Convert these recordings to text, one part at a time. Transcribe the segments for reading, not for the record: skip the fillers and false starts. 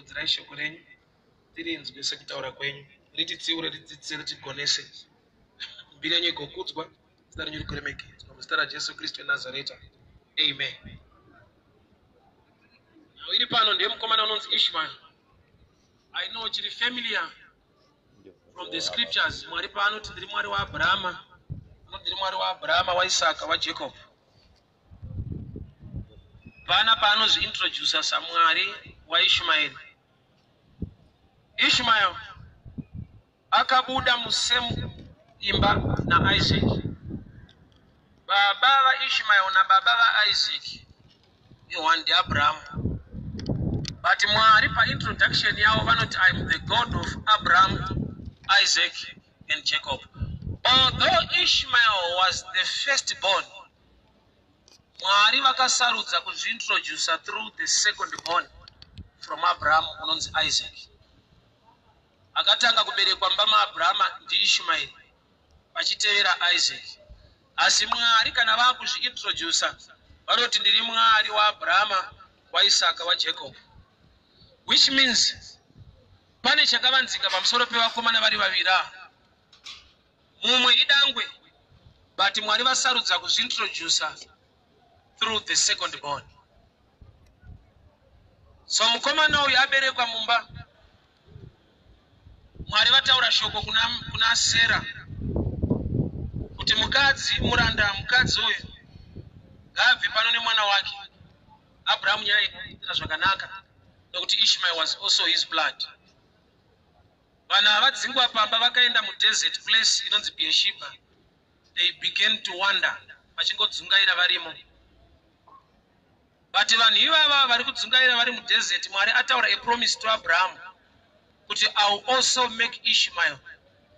Durudzirai shoko renyu tirinzwe sekutaura kwenyu, rititsiure, ritidzidzise, ritigonese. Mbiri yenyu igokudzwa, zita renyu rigoremekedzwa, muzita raJesu Kristu weNazareta, amen. Nhau iri pano ndeyemukomana unonzi Ishmael. I know chiri familiar from the scriptures. Mwari paanoti ndiri Mwari waAbrahama, anoti ndiri Mwari waAbrahama, waIsaka, waJacob. Pana paanozviintroducer saMwari waIshmaeri. Ishmael akabuda musame imba naIsaac. Baba vaIshmael nababa vaIsaac ione, ndiAbraham. But Mwari paintroduction yavo vanoti, "I am the God of Abraham, Isaac and Jacob." Although Ishmael was the first born, Mwari vakasarudza kuzviintroducer through the second born from Abraham unonzi Isaac. Akatanga kuberekwa mumba maAbrahama ndiIshmaeri, pachitevera Isaac. Asi Mwari kana vaakuzviintroducer vanoti, "Ndiri Mwari waAbrahama, waIsaka, waJacob," which means pane chakavanzika pamusoro pevakomana vari vaviri ava. Mumwe idangwe, but Mwari vasarudza kuzviintroducer through the second born. So mukomana uyu aberekwa mumba, Mwari vataura shoko kuna Sera kuti mukadzi muranda, mukadzi uyu ngaabve pano nemwana wake. Abrahamu nyaya ikaitira zvakanaka nokuti Ishmael was also his blood. Vanhu havadzingwa pamba, vakaenda mudesert place inonzi Beersheba. They began to wander, vachingodzungaira varimo. But vanhu ivava vari kudzungaira vari mudesert, Mwari ataura a promise to Abraham kuti, "I will also make Ishmael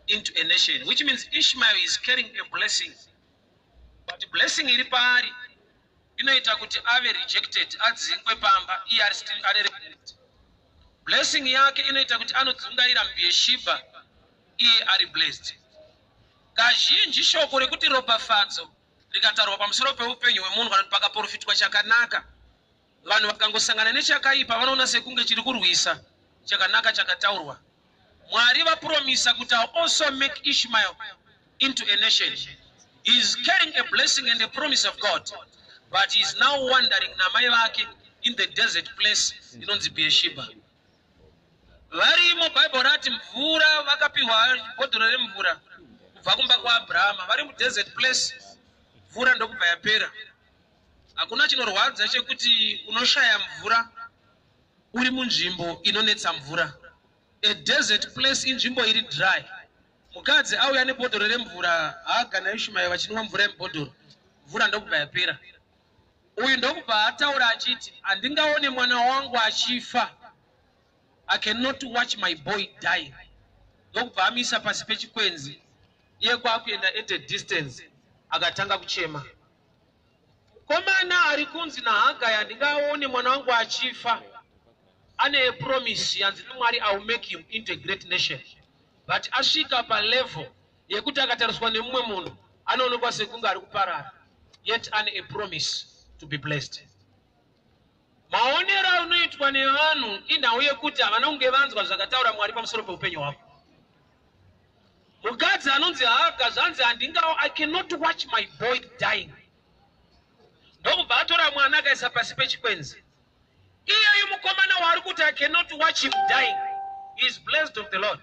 into a nation," which means Ishmael is carrying a blessing, but blessing iri paari inoita kuti ave rejected, adzingwe pamba iye ari still ari. Blessing yake inoita kuti anodzungaira muBeersheba iye ari blessed. Kazhinji shoko rekuti ropafadzo rikataurwa pamusoro peupenyu hwemunhu kana kuti pakaprofitwa chakanaka, vanhu vakangosangana nechakaipa vanoona sekunge chiri kurwisa chakanaka chakataurwa. Mwari vapromisa kuti, "I also make Ishmael into a nation." He is carrying a blessing and a promise of God, but he is now wandering namai vake in the desert place inonzi Beersheba. Varimo, Bhaibheri rati mvura, vakapiwa bhodhoro remvura kubva kumba kwaAbrahama. Vari mudesert place, mvura ndokubva yapera. Hakuna chinorwadza chekuti unoshaya mvura uri munzvimbo inonetsa mvura. A desert place inzvimbo iri dry. Mukadzi auya nebhodhoro remvura, Haga naIshmaeri vachinwa mvura yemubhodhoro, mvura ndokubva yapera. Uyu ndokubva ataura achiti, "Handingaone mwana wangu achifa. I cannot watch my boy die." Ndokubva amisa pasi pechikwenzi, iye kwakuenda at a distance, akatanga kuchema. Mukomana ari kunzi naHagai, "Handingaone mwana wangu achifa," ane promise yanzi naMwari, "I will make him into a great nation," but asvika palevel yekuti akatariswa nemumwe munhu anoonekwa sekunge ari kuparara, yet ane a promise to be blessed. Maonero anoitwa nevanhu inhau yekuti havana kunge vanzwa zvakataura Mwari pamusoro peupenyu hwako. Mukadzi anonzi Haga zvanzi, "Handingawo, I cannot watch my boy dying." Ndokubva atora mwana akaisa pasi pechikwenzi. Iyeyu mukomana waari kuti, "I cannot watch him dying," he is blessed of the Lord,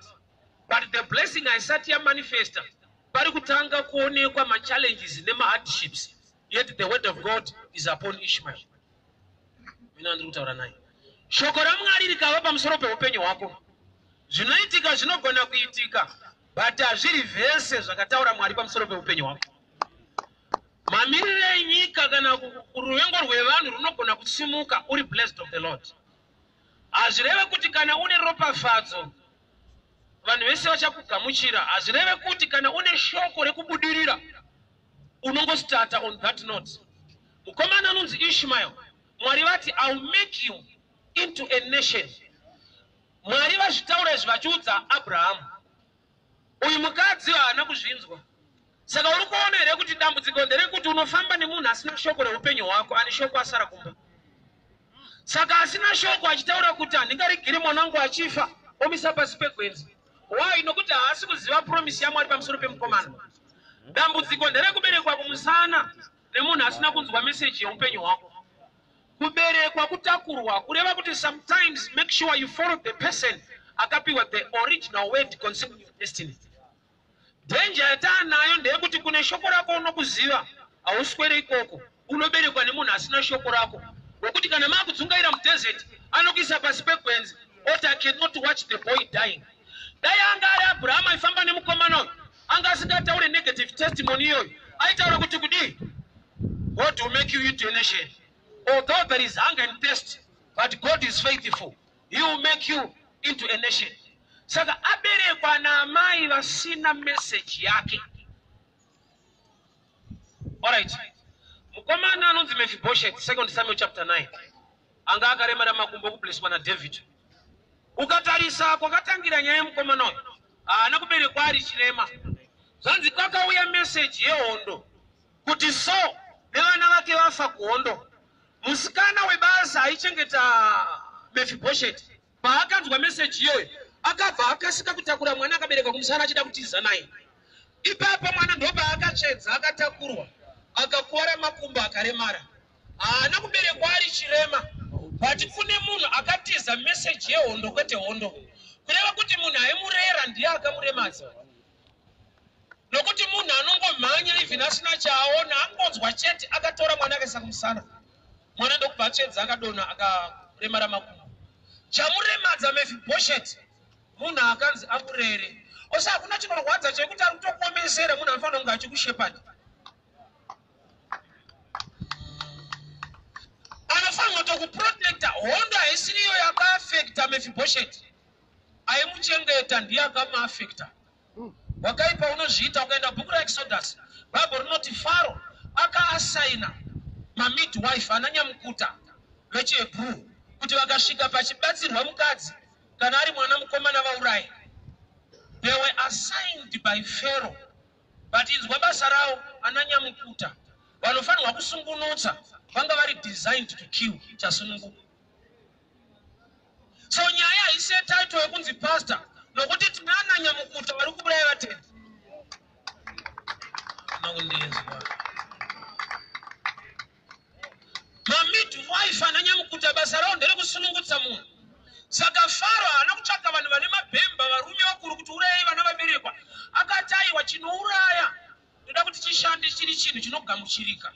but the blessing haisati yamanifesta. Pari kutanga kuonekwa machallenges nemahardships, yet the word of God is upon Ishmael. Mina ndiri kutaura naye, shoko raMwari rikava pamusoro peupenyu hwako, zvinoitika zvinogona kuitika, but hazviri vhese zvakataura Mwari pamusoro peupenyu hwako. Mamiriro enyika kana ruvengo rwevanhu runogona kusimuka uri blessed of the Lord. Hazvireve kuti kana une ropafadzo vanhu vese vachakugamuchira. Hazvireve kuti kana une shoko rekubudirira unongostarta on that note. Mukomana anonzi Ishmael, Mwari vati, "I will make you into a nation." Mwari vazvitaura izvi vachiudza Abrahamu. Uyu mukadzi haana kuzvinzwa. Saka uri kuona here kuti dambudziko nderekuti unofamba nemunhu asina shoko reupenyu hwako? Ane shoko asara kumba. Saka asina shoko achitaura kuti handingarigiri mwana wangu achifa, omisa pasi pegwenzi. Why? Nokuti haasi kuziva promise yaMwari pamusoro pemukomana. Dambudziko nderekuberekwa kumusana nemunhu asina kunzwa meseji yeupenyu hwako. Kuberekwa kutakurwa, kureva kuti sometimes make sure you follow the person akapiwa the original word concerning your destiny. Danger yataanayo ndeyekuti kune shoko rako unokuziva, hauswere ikoko. Unoberekwa nemunhu asina shoko rako, wekuti kana makudzungaira mudesert anokuisa pasi pegwenzi oti, "I cannot watch the boy dying." Dai anga ari Abrahama aifamba nemukomana uyu, anga asingataure negative testimony iyoyo. Aitaura kuti kudii? "God will make you into a nation. Although there is hunger and thirst, but God is faithful. He will make you into a nation." Saka aberekwa naamai vasina meseji yake. Alright, mukomana anonzi Mefiboshet, 2 Samuel chapter 9, anga akaremara makumbo, okubleswa naDavid. Ukatarisa kwakatangira nyaya yemukomana uyu, haana kuberekwa ari chirema. Zvanzi kwakauya meseji yehondo kuti so nevana vake vafa kuhondo. Musikana webasa aichengeta Mefiboshet, paakanzwa meseji iyoyo, akabva akasika kutakura mwana akabereka kumusana achida kutiza naye. Ipapo mwana ndopaakatsvedza, akatakurwa, akakuvara makumbo, akaremara. Haana kuberekwa ari chirema, but kune munhu akatiza meseji yehondo, kwete hondo. Kureva kuti munhu aimurera ndiye akamuremadza, nokuti munhu anongomhanya even asina chaaona, angonzwa chete, akatora mwana akaisa kumusana, mwana ndokubva atsvedza, akadonha, akaremara makumbo. Chamuremadza Mefiboshet munhu akanzi amurere ose. Hakuna chinorwadza chekuti ari kutokuomesera munhu anofanira kunge achikushepadi, anofanirwa tokuprotecta. Hondo haisiriyo yakaafecta Mefiboshet, aimuchengeta ndiye akamuafecta. Wakaipa unozviita. Ukaenda bhuku raExodus, Bhaibheri rinoti Faro akaassigna mamidwife, ananyamukuta vechiHebrew, kuti vakasvika pachibatsirwa mukadzi, kana ari mwana mukomana vauraye. They were assigned by Pharaoh, but inzwa basa ravo: ananyamukuta vanofanirwa kusungunutsa vanga vari designed to kill chasununguka. So nyaya haisi yetitle yekunzi pastor, nokuti tine ananyamukuta vari kuuraya vatendi. Makundinzwa? Mamidwife, ananyamukuta, basa ravo nderekusunungutsa munhu. Saka Faro haana kutsvaka vanhu vane mabhemba, varume vakuru, kuti urayai vana vaberekwa. Akati, "Aiwa, chinouraya ndoda kuti chishande chiri chinhu chinogamuchirika.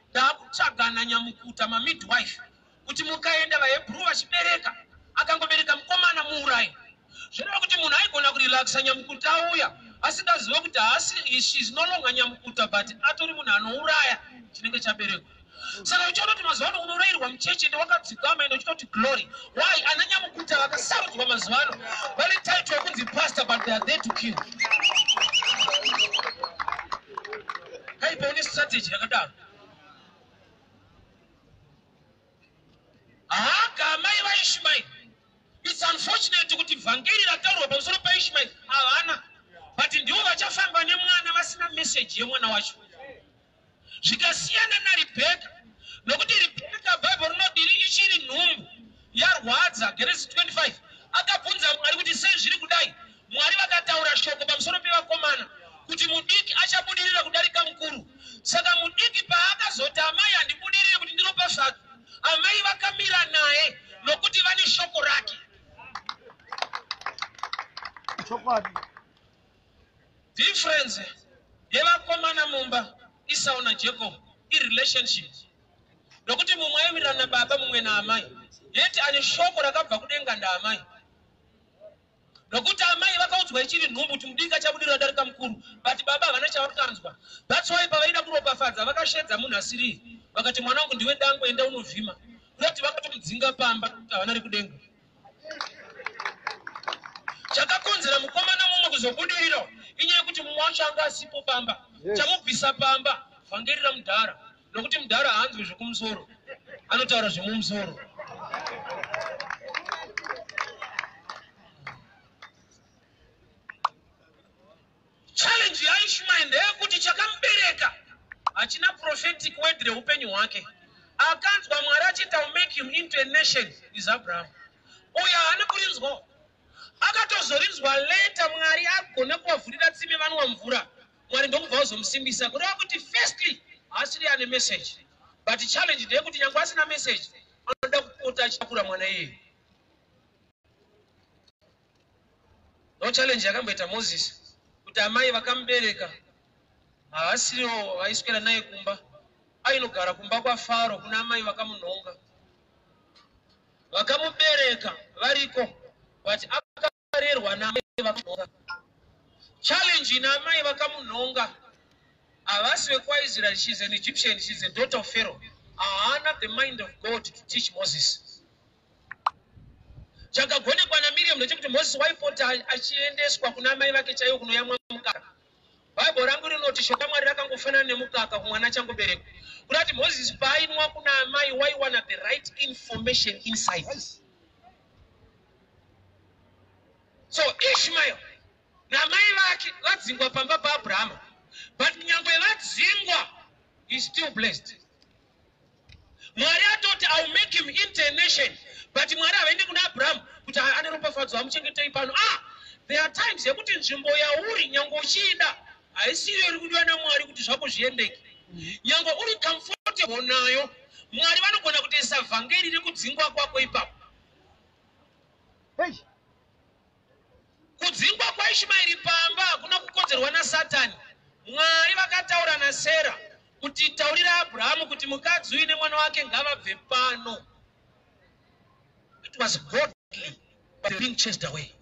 Ndaakutsvaga nanyamukuta, mamidwife, kuti mukaenda vaHebrew vachibereka, akangobereka mukomana muurayi." Zvoreva kuti munhu aigona kurelaxa, nyamukuta auya asingaziva kuti haasi, she is no longer nyamukuta, but atori munhu anouraya chinenge chaberekwa. Saka uchiona kuti mazuva ano unourayirwa muchechi ende wakadzikama, ende uchitoti glory. Why? Ana nyamukuta vakasarudzwa mazuva ano vane title yekunzi pastor, but they are there to kill. Kaipa une strategy yakadaro. Haga amai vaIshmaeri, it's unfortunate kuti vhangeri rataurwa pamusoro paIshmaeri havana, but ndivo vachafamba nemwana vasina meseji yemwana wacho. Zvikasiyana naRibheka, nokuti Ribheka, Bhaibheri rinodiri ichiri nhumbu yarwadza, Genesis 25, akabvunza Mwari kuti sei zviri kudai. Mwari vakataura shoko pamusoro pevakomana kuti mudiki achabudirira kudarika mukuru. Saka mudiki paakazoti, "Amai, handibudiriri kuti ndiropafadzwa," amai vakamira naye nokuti vane shoko rake. Chokwadi. Difference yevakomana mumba, Isau naJacob, irelationship, nokuti mumwe aiwirirana nababa, mumwe naamai. Yeti ane shoko rakabva kudenga ndaamai, nokuti amai vakaudzwa ichiri nhumbu kuti mudiki achabudirira darika mukuru, but baba havana chavakanzwa. That's why pavaida kuropafadza vakashedza munhu asiriye, vakati, "Mwana wangu, ndiwe dangwe, enda unovhima." Kurati vakatomudzinga pamba kuti havana rekudenga. Chakakonzera mukomana mumwe kuzobudirira inyaya yekuti mumwe wacho anga asipo pamba. Chamubvisa pamba vhangeri ramudhara, nokuti mudhara haanzwi zvekumusoro, anotaura zvemumusoro. Challenge yaIshmael ndeyekuti chakamubereka hachina prophetic word reupenyu hwake. Akanzwa Mwari achiti, "I'll make him into a nation," is Abraham. Uyo haana kurinzwa, akatozorinzwa later. Mwari agona kuvavhurira tsime, vanwa mvura, Mwari ndokubva vazomusimbisa. Kureva kuti firstly haasiri ane message, but challenge ndeyekuti nyange asina message, anoda kupota achitakura mwana iyeye. No challenge yakamboita Moses kuti amai vakamubereka havasiriwo vaiswera naye kumba. Ainogara kumba kwaFaro kuna amai vakamunhonga. Vakamubereka variko, but akarerwa naamai vakamunhonga. Challenge ina amai vakamunhonga havasi vekwaIsrael. She's an Egyptian, she's a daughter of Pharaoh. Haana the mind of God to teach Moses. Chakagonekwa naMiriam ndechekuti Moses waipota achiendeswa kuna amai vake chaivo kunoyamwa mukaka. Bhaibheri rangu rinoti shoko raMwari rakangofanana nemukaka kumwana achangoberekwa. Kuda kuti Moses paainwa kuna amai, waiwana the right information inside. So Ishmael namai vake vadzingwa pamba paAbrahama, but nyangwe vadzingwa, is still blessed. Mwari atoti, "I will make him into a nation," but Mwari havaendi kuna Abrahamu kuti ane ropafadzo, amuchengetei pano. Ah, there are times yekuti nzvimbo yauri, nyange uchiida, haisiyo iri kudiwa naMwari kuti zvako zviendeke. Nyange uri comfortable nayo, Mwari vanogona kutoisa vhangeri rekudzingwa kwako ipapo. Hey. Kudzingwa kwaIshmaeri pamba hakuna kukonzerwa naSatani. Mwari vakataura naSera kuti, "Taurira Abrahamu kuti mukadzi uyu nemwana wake ngavabve pano." It was godly, but being chased away.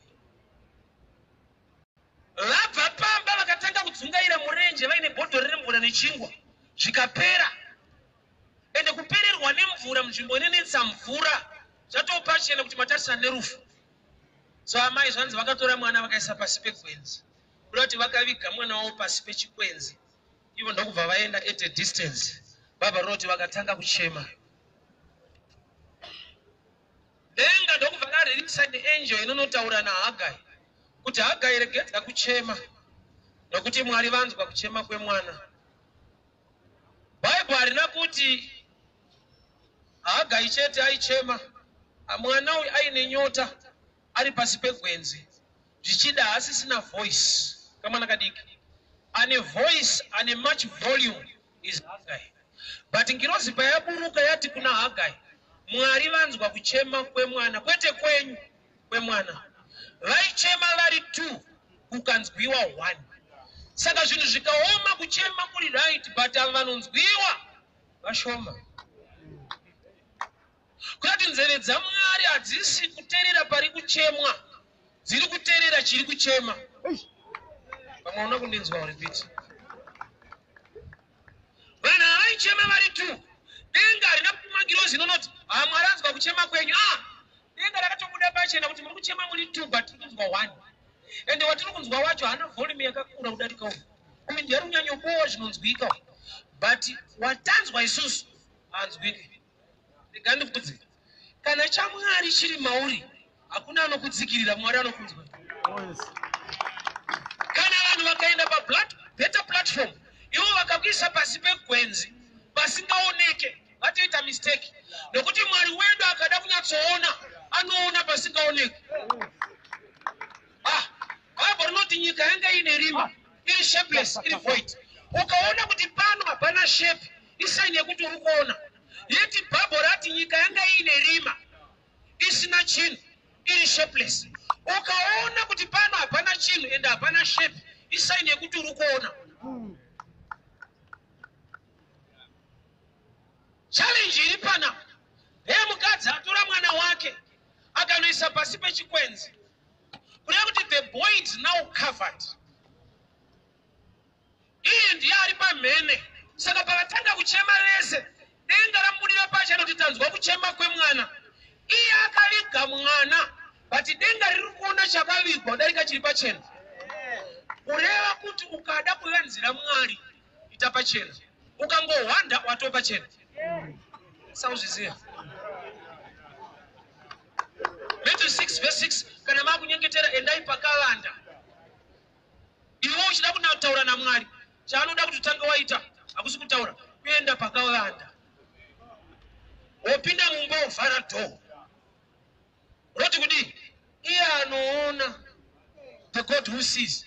Vabva pamba, vakatanga kudzungaira murenje vaine bhodhoro remvura nechingwa, zvikapera. Ende kupererwa nemvura munzvimbo inonetsa mvura zvatoo pachena kuti matarisana nerufu. So amai zvanzi vakatora mwana vakaisa pasi pegwenzi, kuda kuti vakaviga mwana wavo pasi pechikwenzi. Ivo ndokubva vaenda at a distance. Baba rinoti vakatanga kuchema. Denga ndokubva raririsa neangel inonotaura naHagai kuti, "Hagai, regedza kuchema, nokuti Mwari vanzwa kuchema kwemwana." Bhaibheri harina kuti Hagai chete aichema. Mwana uyu aine nyota ari pasi pegwenzi, zvichida haasisina voice, kamwana kadiki. Ane voice, ane much volume is Hagai. But ngirozi payaburuka yati kuna Hagai, "Mwari vanzwa kuchema kwemwana, kwete kwenyu, kwemwana." Vaichema vari two, kukanzwiwa one. Saka zvinhu zvikaoma, kuchema kuri right, but ava vanonzwiwa vashoma. Kurati nzeve dzaMwari hadzisi kuteerera pari kuchemwa, dziri kuteerera chiri kuchema. Hey. Vamwe una kundinzwa? Repeat. Vanhu havaichema vari two. Denga harina kutuma ngirozi inonoti, "Ha, Mwari anzwa kuchema kwenyu." Ah, denga rakatobuda pachena kuti muri kuchema muri two, but tiri kunzwa one, ende watiri kunzwa wacho haana volume yakakura kudarika uyu. Uyu ndiye ari kunyanyobowa zvinonzwika, but watanzwa isusu haanzwiki. Rega ndikudze, kana chaMwari chiri mauri, hakuna anokutsikirira. Mwari anokunzwa. Oh, yes. Kana vanhu vakaenda pabetter platform, ivo vakakuisa pasi pegwenzi pasingaoneke, vatoita mistake, nokuti Mwari wedu akada kunyatsoona, anoona pasingaoneki. Ah, Bhaibheri rinoti nyika yanga ine rima, iri shapeless, iri void. Ukaona kuti pano hapana shape, isign yekuti uri kuona. Yeti Bhaibheri rati nyika yanga ine rima, isina chinhu, iri shapeless. Ukaona kuti pano hapana chinhu ende hapana shape, isign yekuti uri kuona. Challenge iri pana ndeye mukadzi atora mwana wake akanoisa pasi pechikwenzi, kureva kuti the boy is now covered. Iye ndiye ari pamhene. Saka pavatanga kuchema vese, denga ramubudira pachena kuti tanzwa kuchema kwemwana. Iye akaviga mwana, but denga riri kuona chakavigwa kudarika chiri pachena. Kureva kuti ukada kuvanzira Mwari, ita pachena. Ukangohwanda, watova pachena. Sauzviziva Matthew 6 verse 6: kana makunyengetera, endai pakavanda. Iwe uchida kutaura naMwari, chaanoda kuti utange waita hakusi kutaura, kuenda pakavanda. Wopinda mumba, wovhara door. Roti kudii? Iye anoona, the God who sees.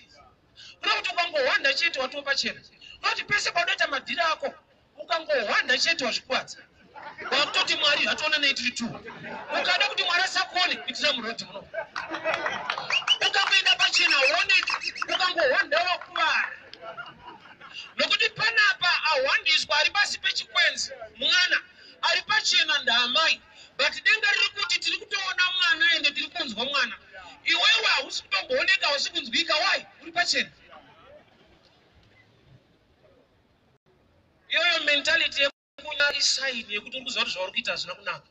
Kuda kuti ukangohwanda chete, watova pachena. Unoti pese paunoita madhiri ako, ukangohwanda chete, wazvikuvadza. Wakutoti Mwari hationa nei tiri two. Ukada kuti Mwari asakuone, itira murodhi muno. Ukangoenda pachena, uoneki. Ukangohwanda, wakuvara, nokuti panapa ahwandiswa ari pasi pechikwenzi. Mwana ari pachena ndaamai, but denga riri kuti tiri kutoona mwana, ende tiri kunzwa mwana. Iwewe hausi kutombooneka, hausi kunzwika. Why? Uri pachena. Iyoyo mentality yekunya isign yekuti uri kuziva kuti zvauri kuita hazvina kunaka.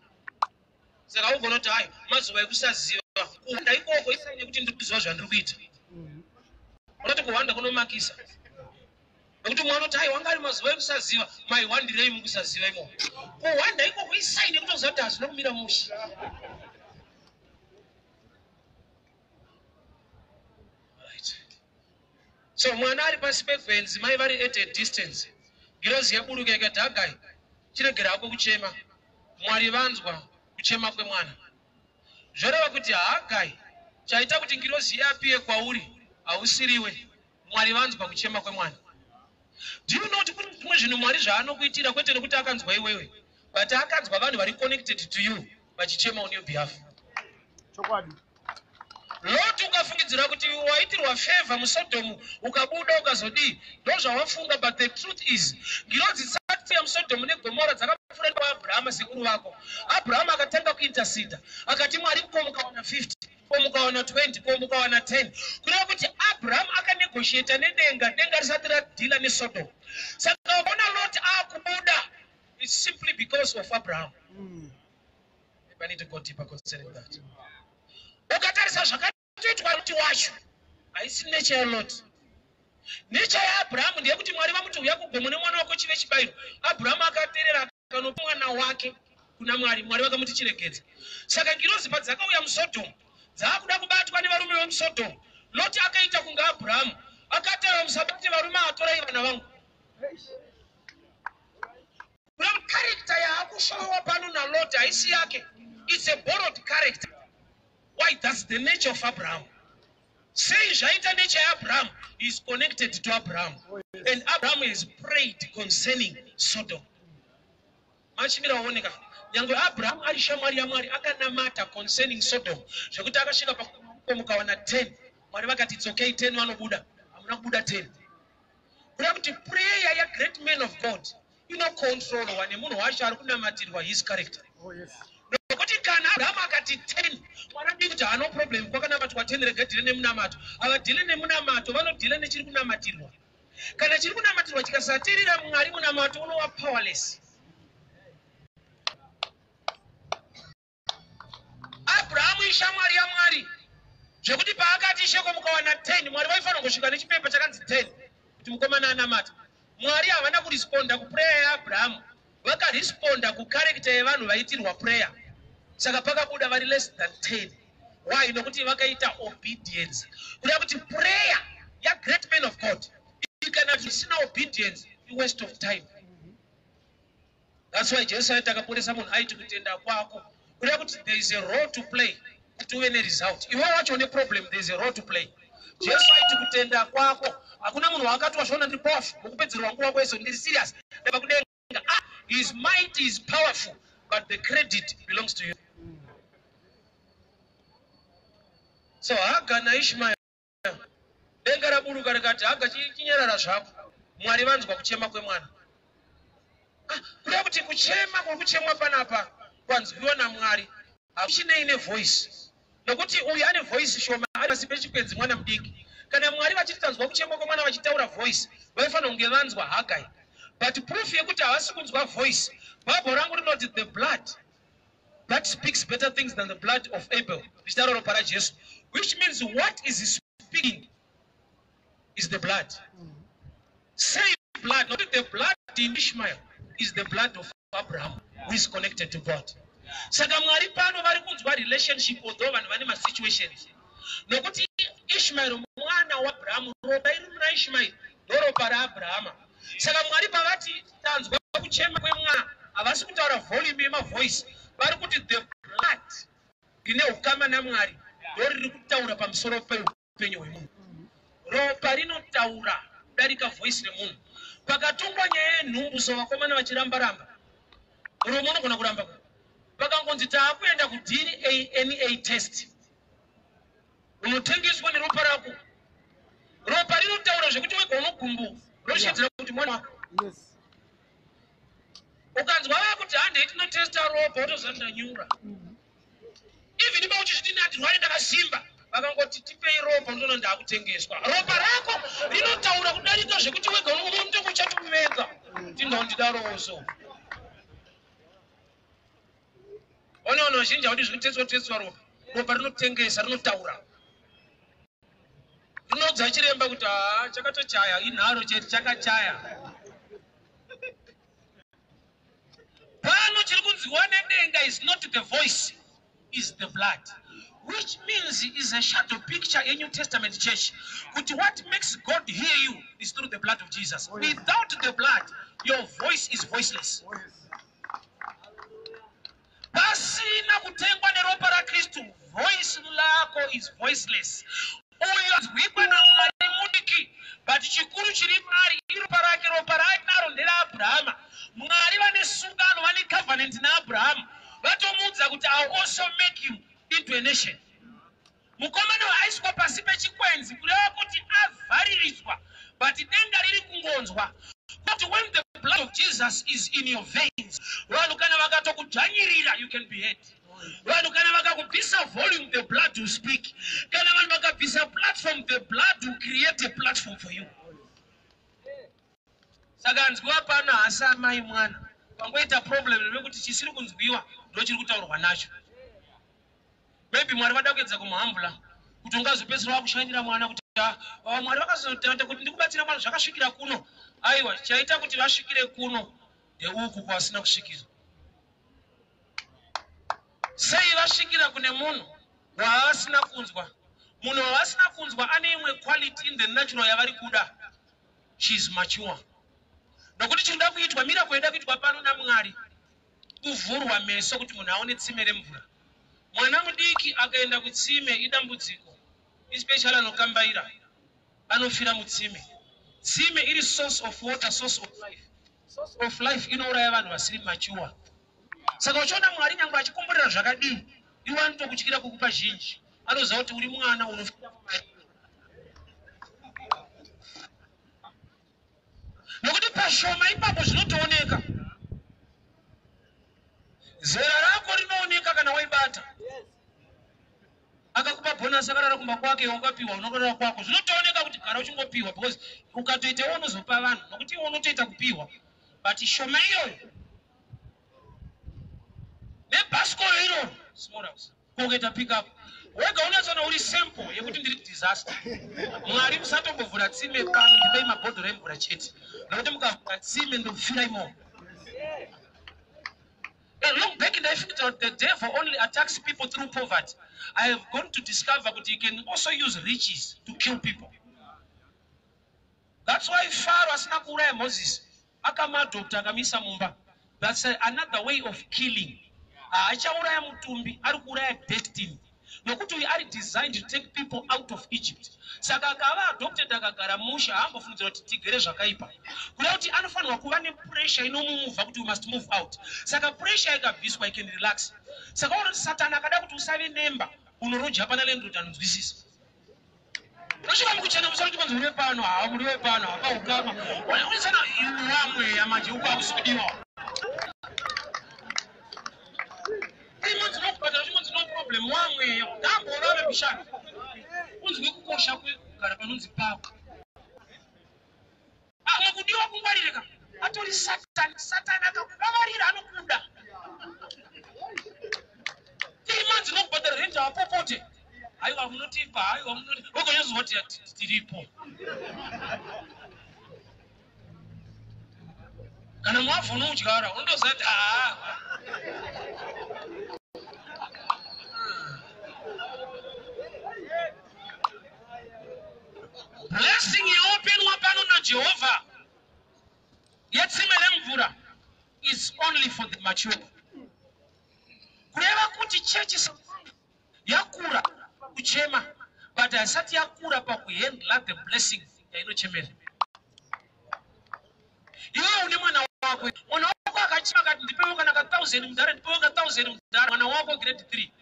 Saka ugona kuti, "Hayi, mazuva ekusaziva." Kuhwanda ikoko isign yekuti ndiri kuziva zvandiri kuita. Unoti kuhwanda kunomakisa, nekuti mwana uti, "Hai, wanga ari mazuva ekusaziva." Maihwandirei mukusaziva imomo? Kuhwanda ikoko isign yekutoziva kuti hazvina kumira mushe. Right. So mwana ari pasi pegwenzi, mai vari at a distance. Ngirozi yaburuka ikati, "Hagai, chiregera hako kuchema, Mwari vanzwa kuchema kwemwana." Zvoreva kuti, Hagai, chaita kuti ngirozi iappear kwauri hausiriwe. Mwari vanzwa kuchema kwemwana. Do you know kuti kune zvimwe zvinhu Mwari zvaanokuitira kwete nekuti akanzwa iwewe, but akanzwa vanhu vari connected to you vachichema on your behalf? Chokwadi. Loti, ukafungidzira kuti waitirwa favor muSodhomu, ukabuda ukazodii, ndo zvawafunga. But the truth is, ngirozi dzisati muSodhomu neGomora dzakapfuura nepaAbhurahama sekuru vako. Abhurahama akatanga kuinterceda, akati, "Mwari, ko mukawana 50? Ko mukawana 20? Ko mukawana 10?" Kureva kuti Abraham akanegotiata nedenga, denga risati radeala neSodom. Saka ukaona Lot akubuda, it's simply because of Abraham. I need to go deeper concerning that. Ukatarisa zvakatoitwa Loti wacho, haisi nature yaLot. Nature yaAbhurahamu ndeyekuti Mwari vamuti, "Uya kugomo nemwana wako chive chibayiro." Abhurahamu akateerera, akanopa mwana wake kuna Mwari. Mwari vakamuti, "Chiregedza." Saka ngirozi padzakauya muSodhomu, dzaakuda kubatwa nevarume vemuSodhomu, Loti akaita kunge Abhurahamu, akataura, "Musabate varume, atorai vana vangu." Kureva character yaakushowa pano naLot haisi yake. It's a borrowed character. Why? That's the nature of Abraham. Sei zvaita nature yaAbraham? Is connected to Abraham, and Abraham has prayed concerning Sodom. Machimira waoneka, nyange Abraham ari shamwari yaMwari, akanamata concerning Sodom, zvekuti akasvika pamukawana 10, Mwari vakati, "It's okay, 10 vanobuda." Hamuna kubuda 10. Kureva kuti prayer yagreat man of God inocontrolwa nemunhu wacho ari kunamatirwa, his character. Oh, yes. Nokuti kana Abrahamu akati 10, Mwari adii kuti haano problem, kwakanamatwa 10, rega deale nemunamato. Havadeale nemunamato, vanodeala nechiri kunamatirwa. Kana chiri kunamatirwa chikasateerera Mwari, munamato unova powerless. Abrahamu ishamwari yaMwari, zvekuti paakati, "Isheko, mukawana 10," Mwari vaifanira kusvika nechipepa chakanzi 10 kuti mukomana anamata. Mwari havana kuresponda kuprayer yaAbrahamu, vakaresponda kucharacter yevanhu vaitirwa prayer. Saka pakabuda vari less than 10. Why? Nokuti vakaita obedience. Kureva kuti prayer yagreat man of God, kana isina obedience, iwaste of time. That's why Jesu aiti akaporesa munhu, aiti, "Kutenda kwako." Kureva kuti there is a role to play kuti uve neresult. Iwe wacho une problem, there is a role to play. Jesu aiti, "Kutenda kwako." Hakuna munhu waakati, "Wazviona, ndiri powerful, mukupedzerwa nguva kweso, ndiri serious, ndabva kudenga." Ah, his might is powerful, but the credit belongs to you. So Haga naIshmael, denga raburuka rikati, "Haga, chinyarara zvako, Mwari vanzwa kuchema kwemwana." Ah, kureva kuti kuchema kuri kuchemwa panapa kwanzwiwa naMwari, hakuchinei nevoice, nokuti uyu ane voice shoma, ari pasi pechikwenzi, mwana mudiki. Kana Mwari vachiti tanzwa kuchemwa kwemwana, vachitaura voice, vaifanira kunge vanzwa Hagai. But proof yekuti havasi kunzwa voice, Bhaibheri rangu rinoti, "The blood that speaks better things than the blood of Abel," richitaura ropa raJesu, which means what is speaking is the blood. Say blood, not the blood in Ishmael is the blood of Abraham, who is connected to God. Saka Mwari pano vari kunzwa relationship, although vanhu vane masituations, nokuti Ishmael mwana waAbrahamu. Ropa iri muna Ishmael ndoropa raAbrahama. Saka Mwari pavati tanzwa kuchema kwemwana. Havasi kutaura volume yemavoice, vari kuti the blood rine ukama naMwari ndo riri kutaura pamusoro peupenyu hwemunhu. Ropa rinotaura kudarika voice remunhu. Pakatongwa nyaya yenhumbu, so vakomana vachiramba-ramba, muromo unogona kuramba. Vakangonzi taakuenda kuDNA test, unotengeswa neropa rako. Ropa rinotaura zvekuti wega unogumbuka, roshedzera kuti mwana wako. Ukanzwa vakuti handei tinotesta ropa, wotoziva kuti ndanyura. Even ipa uchizviti ndirware ndakasimba, vakangoti tipei ropa, unotoona ndaakutengeswa. Ropa rako rinotaura kudarika zvekuti wega unonge uchatomuvenga kuti ndondidarowo. So one vanhu vazhinji havadi zvekuteswa teswa ropa. Ropa rinotengesa, rinotaura, rinoudza chiremba kuti haa, chakatochaya, inharo chete, chakachaya. Pano chiri kunziwa nedenga is not the voice, is the blood, which means is a shadow picture yeNew Testament church, kuti what makes God hear you is through the blood of Jesus. Without the blood, your voice is voiceless. Oh, yes. Pasina kutengwa neropa raKristu, voice lako is voiceless. Uyo nzwikwa naMwari mudiki, but chikuru chiri mari iropa rake. Ropa rainaro nderaAbhurahama. Mwari vane sungano, vane covenant naAbhurahamu, vatomuudza kuti, "I will also make you into a nation." Mukomana aiswa pasi pechikwenzi, kureva kuti avhariridzwa, but denga riri kungonzwa kuti when the blood of Jesus is in your veins, vanhu kana vakatokudzvanyirira, you can be heard. Vanhu kana vakakubvisa volume, the blood will speak. Kana vanhu vakabvisa platform, the blood will create a platform for you. Saka nzwiwa pano hasi amai mwana pangoita problem nekuti chisiri kunzwiwa ndo chiri kutaurwa nacho. Maybe Mwari vada kuedza kumuhambula kuti ungazopedzisira wakushanyira mwana kuti, "Ah, ah, Mwari vakazotaura kuti ndikubatsira mwana, zvakasvikira kuno." Aiwa, chaita kuti vasvikire kuno ndeuku kwasina kusvikira. Sei vasvikira kune munhu waavasina kunzwa? Munhu wavasina kunzwa ane imwe quality in the natural yavari kuda. She is mature, nokuti chinoda kuitwa, miracle yoda kuitwa pano naMwari, kuvhurwa meso kuti munhu aone tsime remvura. Mwana mudiki akaenda kutsime idambudziko, especially anokambaira, anofira mutsime. Tsime iri source of water, source of life. Source of life inouraya vanhu vasiri mature. Saka uchiona Mwari nyange achikomborera zvakadii, iwe anotokutyira kukupa zhinji. Anoziva kuti uri mwana, unofira mumariro, nokuti pashoma ipapo zvinotooneka. Zera rako rinooneka kana waibata. Akakupa bonus, akarara kumba kwake, wakapiwa, unokarara kwako, zvinotooneka kuti gara uchingopiwa, because ukatoita iwe unozopa vanhu, nokuti iwe unotoita kupiwa. But shoma iyoyo nebhasikoro iroro, small house, kokuita pick up wega, unatsona uri simple yekuti ndiri disaster. Mwari, musatombovhura tsime pano, ndipei mabhodhoro emvura chete, nokuti mukavhura tsime ndofira imomo. Long back ndaifungidzira kuti the devil only attacks people through poverty. I have gone to discover kuti he can also use riches to kill people. That's why Pharaoh asina kuuraya Moses, akamuadopta, akamuisa mumba. That's another way of killing. Haachauraya mutumbi, ari kuuraya destiny, nokuti uyu ari designed to take people out of Egypt. Saka akava adopted, akagara musha, haambofungidzira kuti tigere zvakaipa, kuda kuti anofanirwa kuva nepressure inomumuvha kuti we must move out. Saka pressure ikabviswa, I can relax. Saka uona kuti Satani akada kuti usave nemba, unoroja pana landlord anonzwisisa. Unosvika mukuchena musoro, chikonzi muri wepano. Haa, muri wepano, hapa ukama unisana wamweya manje, uko hakusi kudiwa. 3 months nokubhadhara, chimonzi no problem, wamweya ngambovave mushando, unzwe kukosha kwekugara panonzi pako. Amwe kudiwa kungwaririka atori Satani. Satani akakuvavarira, anokuda. 3 months nokubhadhara rent, hapopote, haiwa munotipa, haiwa munoti wegonyazwa kuti tiripo. Kana mwavhu unoudyara, unotoziva kuti haa. Blessing yaopenwa pano naJehovha yetsime lemvura is only only for the mature. Kureva kuti chechi yakura kuchema, but haisati yakura pakuhandla the blessing yainochemera. Iwewe une mwana wako, mwana wako akachema akati, "Ndipewo kana ka1000 mudhara, ndipewo ka1000 mudhara." Mwana wako grade 3,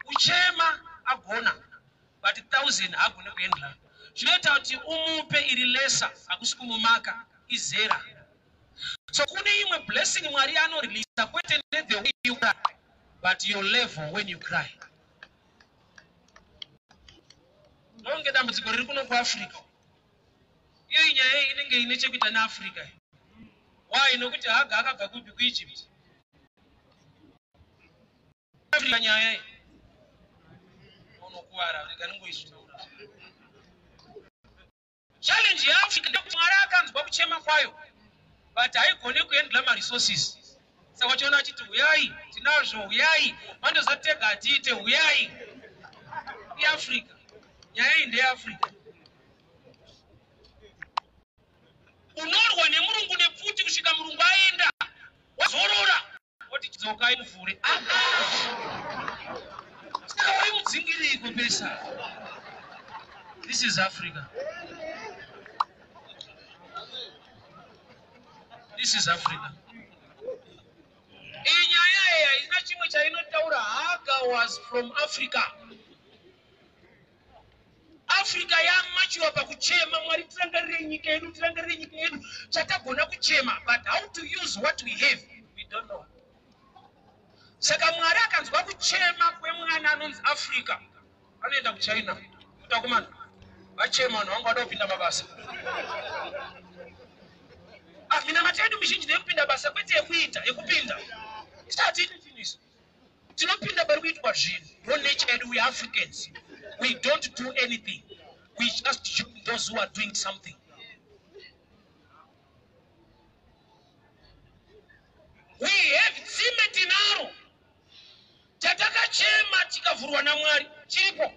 kuchema agona, but 1000 haagone kuhandla. Zvinoita kuti umupe iri lesser. Hakusi kumumaka, izera. So kune imwe blessing Mwari anoreleasa kwete nethe way you cry, but your level when you cry. Ndonge dambudziko riri kuno kuAfrica. Iyo inyaya iyi inenge ine chekuita neAfrica. Why? Nokuti Haga akabva kupi? KuEgypt. Africa nyaya iyi unokuvara. Rega ningoizvitaura. Challenge yeAfrica ndekuti Mwari akanzwa kuchema kwayo, but haigoni kuhandla maresources. Saka uchiona achiti, "Huyai, tinazvo, huyai, mandozotega, hatiite, huyai." IAfrica nyaya iyi, ndeyeAfrica. Unorwa nemurungu nepfuti kusvika murungu aenda, wazorora, oti, "Dzokai muvhure." Saka waimudzingiriko pesa? This is Africa, this is Africa. Iyi nyaya iyi haina chimwe chainotaura. Haga was from Africa. Africa yamachiwa pakuchema, "Mwari, tirangarire nyika yedu, tirangarire nyika yedu." Chatagona kuchema, but how to use what we have, we don't know. Saka Mwari akanzwa kuchema kwemwana anonzi Africa, anoenda kuChina kuti, "Akomana, vachema vanhu vangu, vada kupinda mabasa." Ah, minamata yedu mizhinji ndeyekupinda basa, kwete yekuita yekupinda. Isati chinhu isu tinopinda pari kuitwa zvinhu. Ndo nature yedu. We Africans, we don't do anything, we just join those who are doing something. We have tsime, tinaro chatakachema tikavhurwa naMwari, chiripo,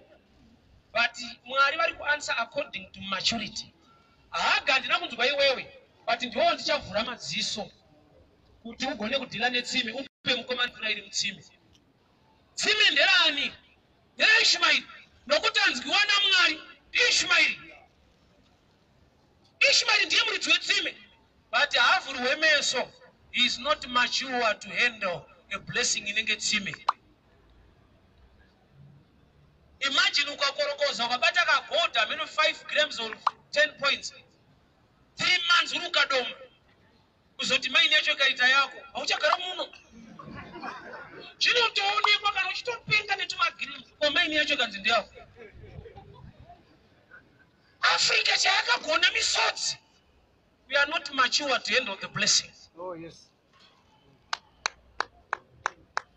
but Mwari vari kuanswer according to maturity. Haga, handina kunzwa iwewe, but ndiwewo ndichavhura maziso kuti ugone kudeala netsime, upe mukomana mvura iri mutsime. Tsime nderani? NderaIshmaeri, nokuti anzwiwa naMwari ndiIshmaeri. Ishmaeri ndiye muridzi wetsime, but haavhurwe meso. He is not mature to handle a blessing inenge tsime. Imagine ukakorokoza, ukabata kagold amene 5 grams or 10 points, 3 months uri ukadoma, kuzoti mine yacho ikaita yako, hauchagara muno. Zvinotoonekwa kana uchitopenga netumagrams ko mine yacho ikanzi ndeyako. Africa chayakagona misodzi. We are not mature to handle the blessing. Oh, yes.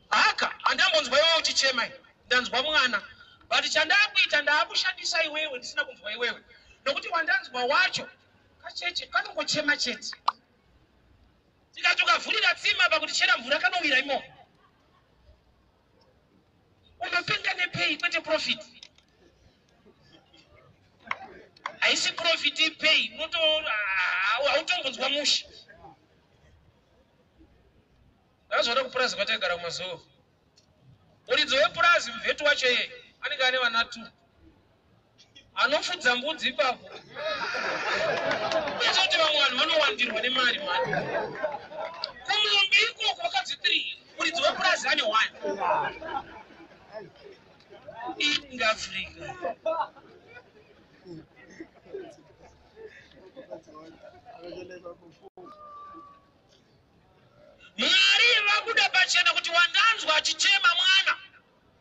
Haka, handambonzwa iwewe uchichema, ndanzwa mwana, but chandakuita, ndaakushandisa iwewe ndisina kunzwa iwewe, nokuti wandanzwa wacho kacheche kanongochema chete. Tikati ukavhurira tsima pakuti chera mvura, kanowira imomo. Unopenga nepay, kwete profit. Haisi profit, ipay. Hautombonzwa mushe. Ndakazoona kupurazi kwataigara kumazuva, muridzi wepurazi, muvheti wacho, iye anenge ane vana 2, anofudza mbudzi ipapo. Unoita kuti vamwe vanhu vanowandirwa nemari mani. Kumombe ikoko vakadzi 3, muridzi wepurazi ane 1. Inga Africa. Akacheleka kufu. Mwari vabuda pachena kuti wandanzwa achichema mwana,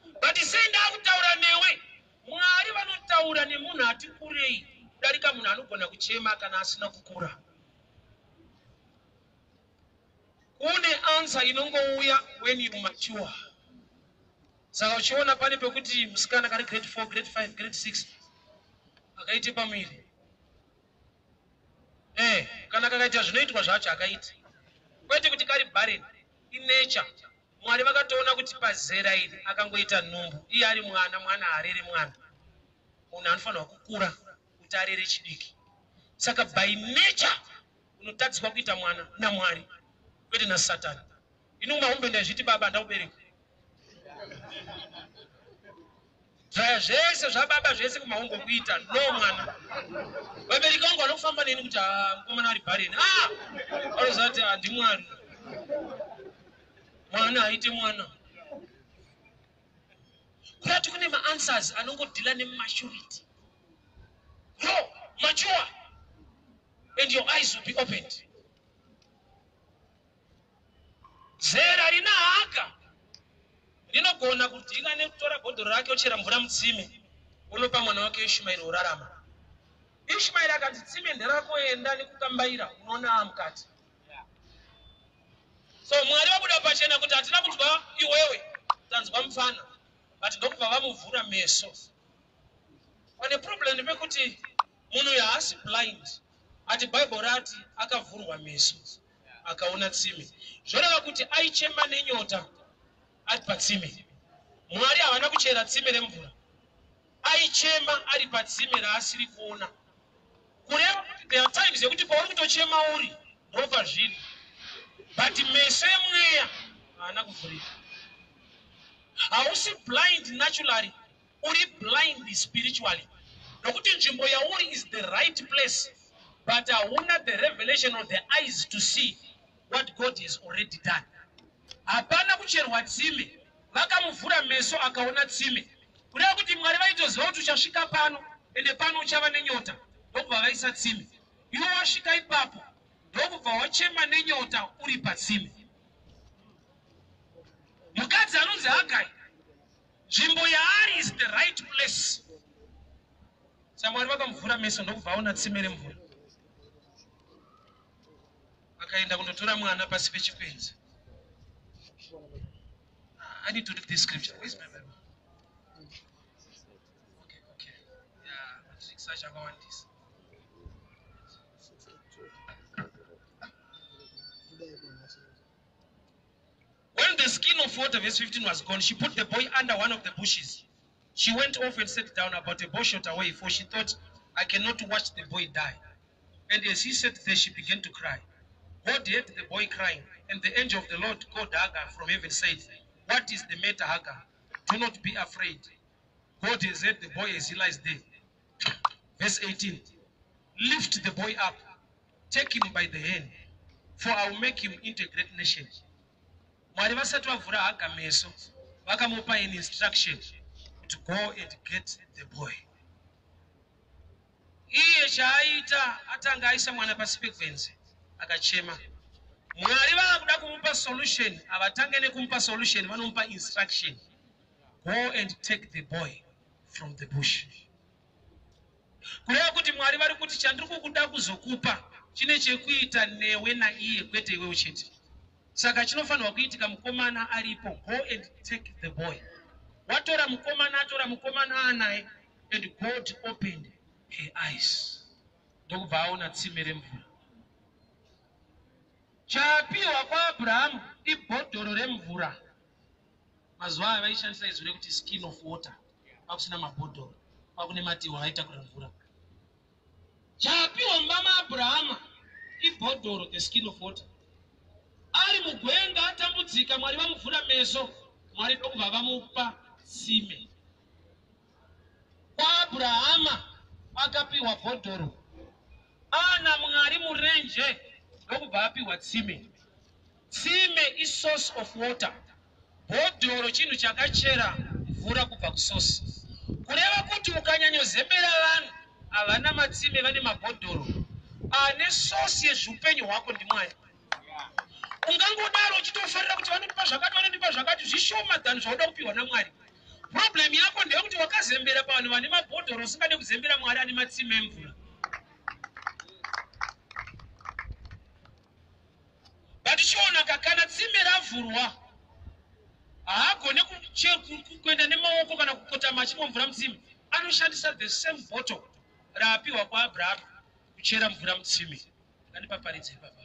but sei ndakutaura newe? Mwari vanotaura nemunhu ati kurei kudarika munhu anogona kuchema kana asina kukura. Kune answer inongouya when you mature. Saka uchiona pane pekuti musikana kari grade 4, grade 5, grade 6 akaite pamuviri, kana kakaita zvinoitwa zvacho akaita, kwete kuti kari barren, inature. Mwari vakatoona kuti pazera iri akangoita nhumbu iye ari mwana, mwana haarere mwana. Munhu anofanirwa kukura kuti arere chidiki. Saka by nature unotadziswa kuita mwana naMwari, kwete naSatani. Ini kumahombe ndaizviti baba ndakubereka. Zvaya zvese zvababa zvese kumahombe kuita no mwana. Vabereki vangu vanofamba neni kuti ah, mukomana ari bhareni. Ah! Vanoziva kuti handimwari. Mwana haite mwana. Kurati kune maanswers anongodhila nematurity. Grow, mature, and your eyes will be opened. Zera rina Haga rinogona kudhila nekutora bhodhoro rake ochera mvura mutsime onopa mwana wake Ishmaeri orarama. Ishmaeri akanzi tsime nderako enda nekukambaira unoona mukati. So Mwari vabuda pachena kuti hatina kunzwa iwewe, tanzwa mufana, but ndokubva vamuvhura meso. Pane problem ndepekuti munhu uyu haasi blind, ati Bible rati akavhurwa meso akaona tsime, zvoreva kuti aichema nenyota ari patsime. Mwari havana kuchera tsime remvura, aichema ari patsime raasiri kuona. Kureva kuti there are times yekuti pauri kutochema uri ndopazviri, but meso emweya haana kuvhurika. Hausi blind naturally, uri blind spiritually, nokuti nzvimbo yauri is the right place, but hauna the revelation of the eyes to see what God has already done. Hapana kucherwa tsime, vakamuvhura meso akaona tsime. Kureva kuti Mwari vaitoziva kuti uchasvika pano, ende pano uchava nenyota, ndokubva vaisa tsime. Iwe wasvika ipapo ndokubva wachema nenyota uri patsime. Mukadzi anonzi Hagai, nzvimbo yaari is the right place. Samwari vakamuvhura meso ndokubva aona tsime remvura, akaenda kundotora mwana pasi pechikwenzi. I need to read this scripture. Where's my Bible? Okay. Yeah, matricks acho akawandisa. When the skin of water, verse 15, was gone, she put the boy under one of the bushes. She went off and sat down about a bowshot away, for she thought, I cannot watch the boy die. And as he sat there, she began to cry. God heard the boy crying, and the angel of the Lord called Hagar from heaven, said, What is the matter, Hagar? Do not be afraid. God has heard the boy as he lies there. Verse 18, Lift the boy up, take him by the hand, for I will make him into a great nation. Mwari vasati vavhura Haga meso, vakamupa an instruction to go and get the boy. Iye chaaita atanga aisa mwana pasi pegwenzi akachema. Mwari vava kuda kumupa solution, havatange nekumupa solution, vanomupa instruction. Go and take the boy from the bush. Kureva kuti Mwari vari kuti chandiri kukuda kuzokupa chine chekuita newe naiye, kwete iwewe chete. Saka chinofanirwa kuitika mukomana aripo, go and take the boy. Watora mukomana, atora mukomana anaye, and God opened her eyes. Ndokubva aona tsime remvura. Chapiwa kwaAbrahamu ibhodhoro remvura. Mazuva aya vaishandisa izwi rekuti skin of water, kwakusina mabhodhoro, kwakune matihwa vaitakura mvura. Chapiwa mumba maAbrahama ibhodhoro, the skin of water. Ari mugwenga atambudzika, Mwari vamuvhura meso, Mwari ndokubva vamupa tsime. KwaAbrahama akapiwa bhodhoro, ana Mwari murenje ndokubva apiwa tsime. Tsime isource of water. Bhodhoro chinhu chakachera mvura kubva kusource. Kureva kuti ukanyanyozembera vanhu havana matsime, vane mabhodhoro. Ane source yezviupenyu hwako ndiMwari. Ungangodaro uchitofarira kuti vanondipa zvakati, vanondipa zvakati, zvishoma than zvauda kupiwa naMwari. Problem yako ndeyekuti wakazembera pavanhu vane mabhodhoro, usingade kuzembera Mwari ane matsime emvura. But chionaka, kana tsime ravhurwa haagone kuenda nemaoko kana kukotama achimwa mvura mutsime. Anoshandisa the same bottle raapiwa kwaAbrahamu kuchera mvura mutsime. Ngandipaparidze ipapa.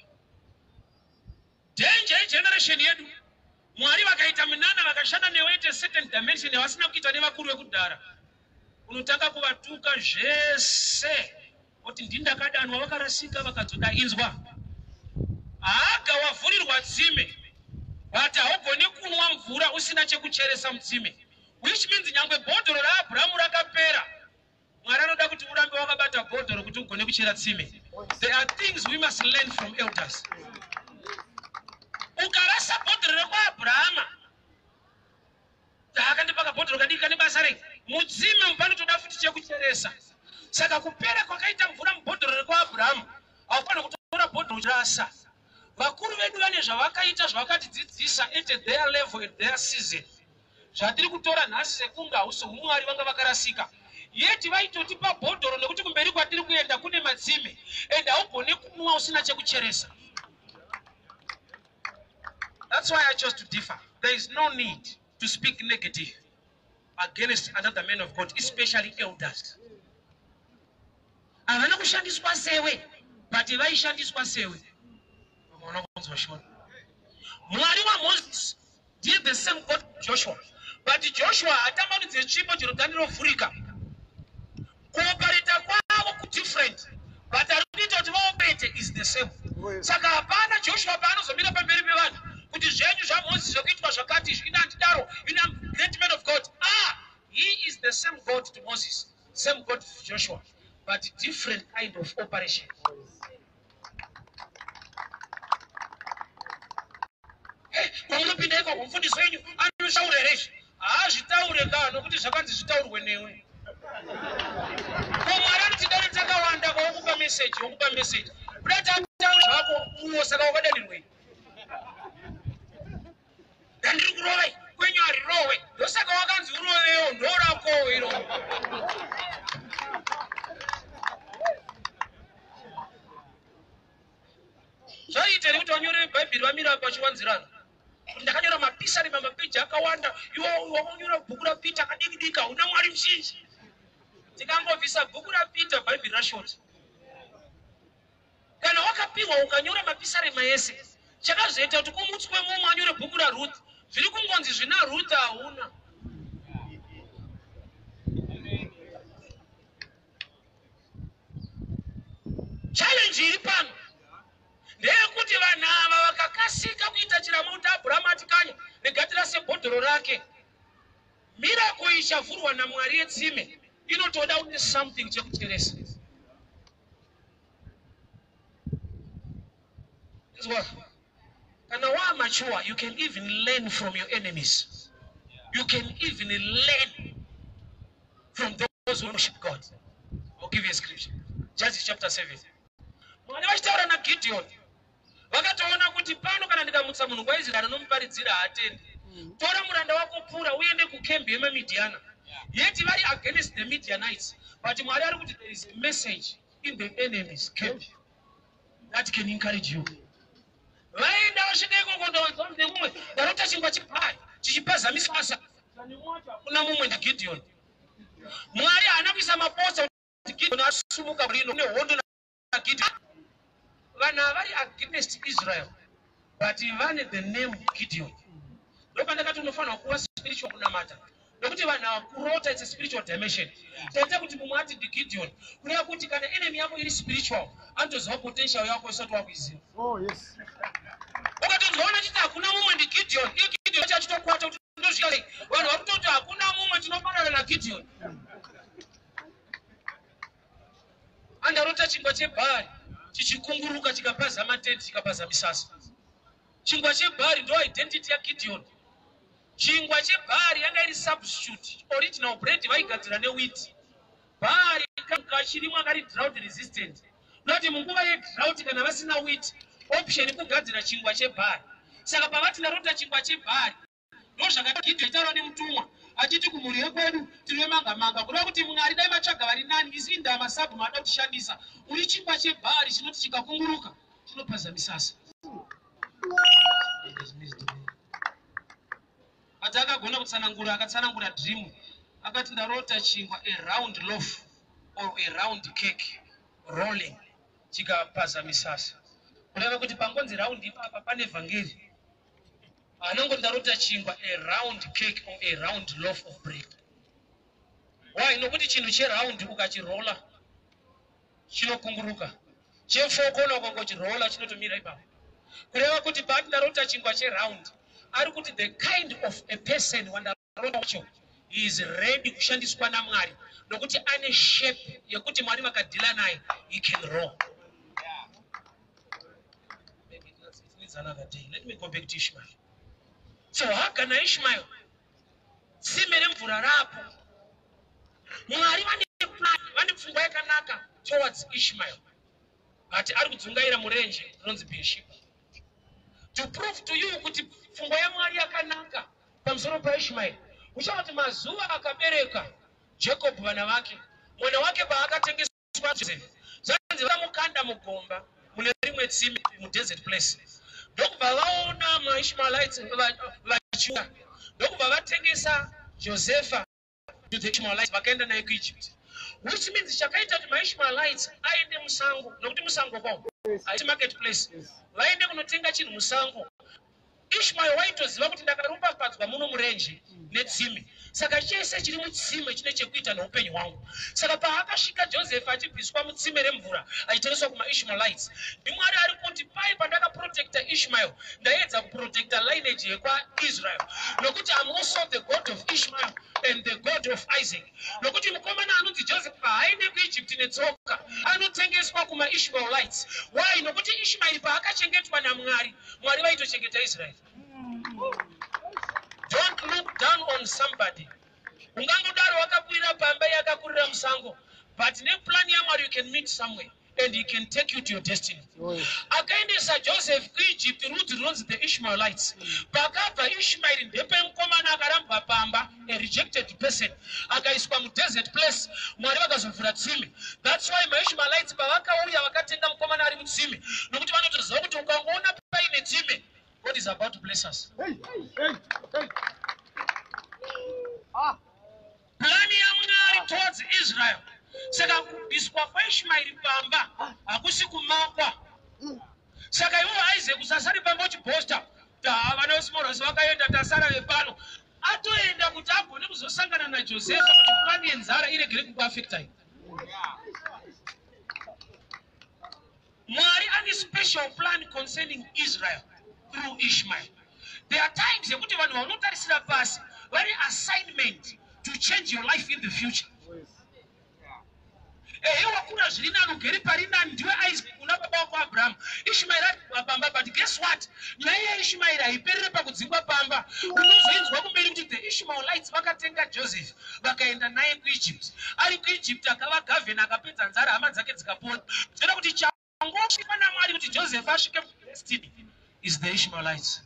Danger yegeneration yedu, Mwari vakaita minana, vakashanda newe at a certain dimension yavasina kuita nevakuru vekudhara, unotanga kuvatuka zvese, kuti ndindakadanwa, vakarasika, vakadzoda. Inzwa, Haga wavhurirwa tsime. But haugoni kunwa mvura usina chekucheresa mutsime, which means nyangwe bhodhoro raAbhurahamu rakapera, Mwari anoda kuti urambe wakabata bhodhoro kuti ugone kuchera tsime. There are things we must learn from elders. Ukarasa bhodhoro rekwaAbhurahama, akandipa kabhodhoro kadiki kane basa rei? Mutsime panotoda futi chekucheresa. Saka kupera kwakaita mvura mubhodhoro rekwaAbhurahamu, haufanira kutora bhodhoro uchirasa. Vakuru vedu vane zvavakaita, zvavakatidzidzisa at their level, at their season. Zvatiri kutora nhasi sekunge hausi humwari, vanga vakarasika, yeti vaitotipa bhodhoro nekuti kumberi kwatiri kuenda kune matsime, and haugone kunwa usina chekucheresa. That's why I chose to differ. There is no need to speak negative against another man of God, especially elders. Havana kushandiswa sewe, but vaishandiswa sewe. Vamwe kunzwa shona. Mwari waMoses ndiye the same God Joshua, but Joshua hatambanudze tsvimbo Jorodhani rovhurika. Kuoperate kwavo kudifferent, but ari kuita kuti vaoperate is the same. Saka hapana Joshua paanozomira pamberi pevanhu kuti zvenyu zvaMoses zvekuitwa zvakati izvi, ina handidaro, ina great man of God. Ah, he is the same God to Moses, same God to Joshua, but different kind of operation. Kwamunopinda ikoko, mufundisi wenyu anoshaura here izvi? Haazvitaure ka, nokuti zvakanzi zvitaurwe newe. Ko Mwari anoti dare takawanda kwawokupa meseji, wokupa meseji kuda tataura zvako uwo. Saka wakadanirwei? Ndandiri kurovai kwenyu harirowe, ndosaka wakanzi urovewo, ndorakowo iro. Zvaiita nekuti vanyori vebhaibheri vamira apa vachiwanzirana kuti ndakanyora mapisarema mapeji akawanda, iwo wakanyora bhuku raPita kadiki diki, hauna Mwari muzhinji. Tikangobvisa bhuku raPita, bhaibheri rashoti. Kana wakapiwa ukanyora mapisarema ese, chakazoita kuti kumutswe mumwe anyore bhuku raRuth, zviri kungonzi zvina Ruth hauna. Challenge iri pano ndeyekuti vanhu ava vakakasika kuita chiramo kuti Abhurahama atikanya regatira sebhodhoro rake. Miracle ichavhurwa naMwari yetsime inotoda une something chekucheresa. Inzwa, kana wamature, you can even learn from your enemies. You can even learn from those who worship God. I'll give you a scripture, Judges chapter 7. Mwari vachitaura naGideon, vakatoona kuti pano kana ndikamutsa munhu kwaIsraeri anomuparidzira haatendi. Tora muranda wako Pura uende kukembi yemaMidhiana. Yeti vari against the Midianites, but Mwari ari kuti there is a message in the enemy's camp that can encourage you. Vaenda, vasvika ikoko, ndawanzwa nemumwe, ndarota chingwa chebhari chichipaza misasa. Hakuna mumwe, ndiGideon. Mwari haana kuisa maposa kuti Gideon asumuka rino nehondo naGideon. Vanhu ava vari against Israel, but vane the name Gideon. Ndopandakati unofanirwa kuva spiritual kunamata, nokuti vanhu ava kurota, it's a spiritual dimension. Chaita kuti mumwe ati ndiGideon, kureva kuti kana enemy yako iri spiritual, anotoziva potential yako isati wakuiziva. Oh, yes. Ukatonzwaona chiti hakuna mumwe ndiGideon, iye Gideon acho achitokwata kuti ndosvika sei. Vanhu vari kutoti hakuna mumwe, tinofanana naGideon. Andarota chingwa chebhari chichikunguruka chikapaza matende, chikapaza misasa. Chingwa chebhari ndo identity yaGideon. Chingwa chebhari yanga iri substitute. Original bread vaigadzira newheat. Bhari kachirimwa kari drought resistant, noti munguva yedrought kana vasina wheat, option kugadzira chingwa chebhari. Saka pavati ndarota chingwa chebhari, ndozvakati taura nemutumwa achiti kumhuri yekwedu tiri vemanga manga, kureva kuti Mwari dai matsvaga vari nani, isi indaa masabhu maada kutishandisa. Uri chingwa chebhari chinoti chikakunguruka chinopaza misasa. Ati akagona kutsanangura, akatsanangura dream, akati ndarota chingwa, a round loaf or a round cake rolling, chikapaza misasa, kureva kuti pangonzi round ipapa pane vhangeri. Anongoti ndarota chingwa, a round cake or a round loaf of bread. Why? Nokuti chinhu cheround ukachirola chinokunguruka, chefokona ukangochirola chinotomira ipapo. Kureva kuti paati ndarota chingwa cheround, Ari kuti the kind of a person wandarota wacho, he is ready kushandiswa naMwari, nokuti ane shape yekuti Mwari vakadeala naye, he can roll. Maybe it needs another day. Let me go back to Ishmael. So Haga naIshmael, tsime remvura rapo. Mwari vane plan, vane pfungwa yakanaka towards Ishmael, but ari kudzungaira murenje rinonzi Beersheba. To prove to you kuti pfungwa yaMwari yakanaka pamusoro paIshmael, uchaona kuti mazuva akabereka Jacob vana vake, mwana wake paakatengeswa Joseph, zvanzi vamukanda mugomba mune rimwe tsime mudesert place, ndokubva vaona maIshmaelites vachiuya, ndokubva vatengesa Josefa to the Ishmaelites, vakaenda naye kuEgypt. Which means chakaita kuti maIshmaelites aende musango, nokuti musango kwao haisi market place, vaende kunotenga chinhu musango, Ishmael waitoziva kuti ndakaropafadzwa muno murenje netsime, saka chese chiri mutsime chine chekuita neupenyu hwangu. Saka paakasvika Joseph achibviswa mutsime remvura achitengeswa kumaIshmaelites, ndiMwari ari kuti pai pandakaprotecta Ishmael, ndaedza kuprotecta lineage yekwaIsrael, nokuti am also the God of Ishmael and the God of Isaac. Nokuti mukomana anonzi Joseph haaende kuEgypt netsoka, anotengeswa kumaIshmaelites. Why? Nokuti Ishmaeri paakachengetwa naMwari, Mwari vaitochengeta Israeri. Don't look down on somebody. Ungangodaro wakakurira pamba, yakakurira musango, but neplan yaMwari you can meet somewhere and he can take you to your destiny. Akaendesa Joseph kuEgypt rudzi runonzi the Ishmaelites. Pakabva Ishmaeri ndepemukomana akarambwa pamba, a rejected person, akaiswa mudesert place. Mwari vakazovhura tsime. That's why maIshmaelites pavakauya vakatenga mukomana ari mutsime, nokuti vanotoziva kuti ukangoona paine tsime, God is about to bless us. Hey, hey, hey. Ah, Plani yaMwari towards Israel. Saka kubviswa kwaIshmaeri pamba hakusi kumakwa. Saka iwo Isaac usasari pamba uchiboasta, "Vana veSmorose vakaenda, tasara vepano." Atoenda kuti agone kuzosangana naJosefa, kuti plani yenzara iregere kukuaffectai. Mwari ane special plan concerning Israel through Ishmael. There are times yekuti vanhu vaunotarisira pasi vane assignment to change your life in the future. Ehe, wakura zviri nani, ugeri pari nani, ndiwe Isaac una baba wako Abrahamu. Ishmaeri adzingwa pamba, but guess what? Nyaya yaIshmaeri haiperere pakudzingwa pamba. Unozoinzwa kumberi kuti the Ishmaelites vakatenga Joseph, vakaenda naye kuEgypt. Ari kuEgypt akava gavhena, akapedza nzara, hama dzake dzikapona. Zvinoda kuti changosvikwa naMwari kuti Joseph asvike mudestiny is the Ishmaelites.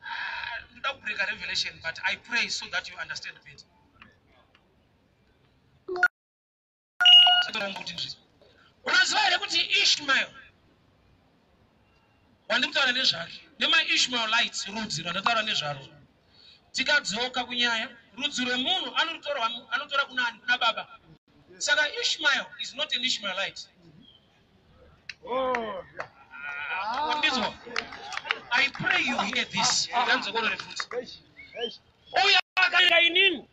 Ah, ndoda kubreaka revelation, but I pray so that you understand better. Kuti ndizvo, unoziva here kuti Ishmael wandiri kutaura nezvake nemaIshmaelites, rudzi rwandataura nezvarwo, tikadzoka kunyaya, rudzi rwemunhu anotora kunani? Kuna baba. Saka Ishmael is not an Ishmaelite. Oh, yeah. Wandizwa? I pray you hear this. Ndanzokorore futi. Hey, hey. Uyo akabereka inini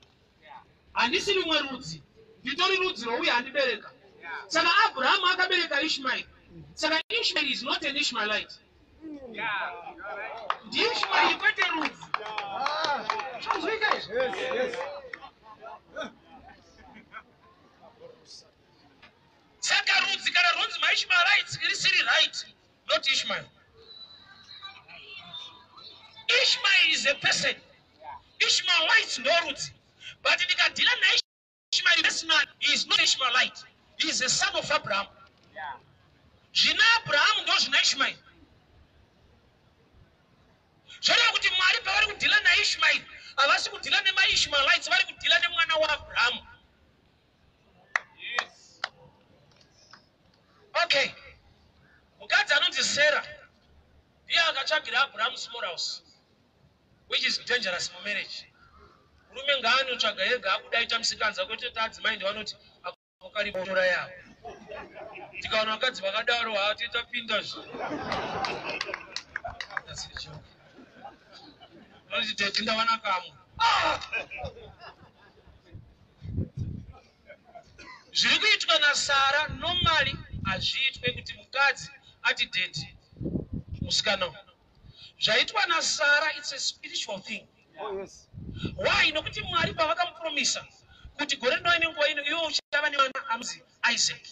handisi rumwe rudzi, nditori rudzi rwouyo handibereka. Saka Abrahamu akabereka Ishmael. Saka Ishmael is not an Ishmaelite. NdiIshmael, kwete rudzi. Ah, Zvanzwika izvi? Yes. Saka rudzi kana runzi maIshmaelites risiri right, not Ishmael. Ishmael is a person, Ishmaelites ndo rudzi. But ndikadeala naIshmael personal, he is not Ishmaelite, he is a son of Abraham. Zvina Abrahamu ndo zvina Ishmael. Zvoreva kuti Mwari pavari kudeala naIshmael, havasi kudeala nemaIshmaelites, vari kudeala nemwana waAbrahamu. Okay, mukadzi anonzi Sarah ndiye akatsvagira Abrahamu small house, which is dangerous mumarriage. Murume ngaanotsvaga ega, abuda aita musikanza, kwete adzimai ndivanoti akaritora yavo. Tikaona vakadzi vakadaro, ha, tapinda zve. That's a joke. Vanoti tete ndawana kamwe. Ah! Zviri kuitwa naSara normally. Hazviitwe kuti mukadzi ati daddy musikana uyu. Zvaitwa naSara, it's a spiritual thing. Oh, yes. Why? Nokuti Mwari pavakamupromisa kuti gore rinouya nenguva ino iwe uchava nemwana anonzi Isaac,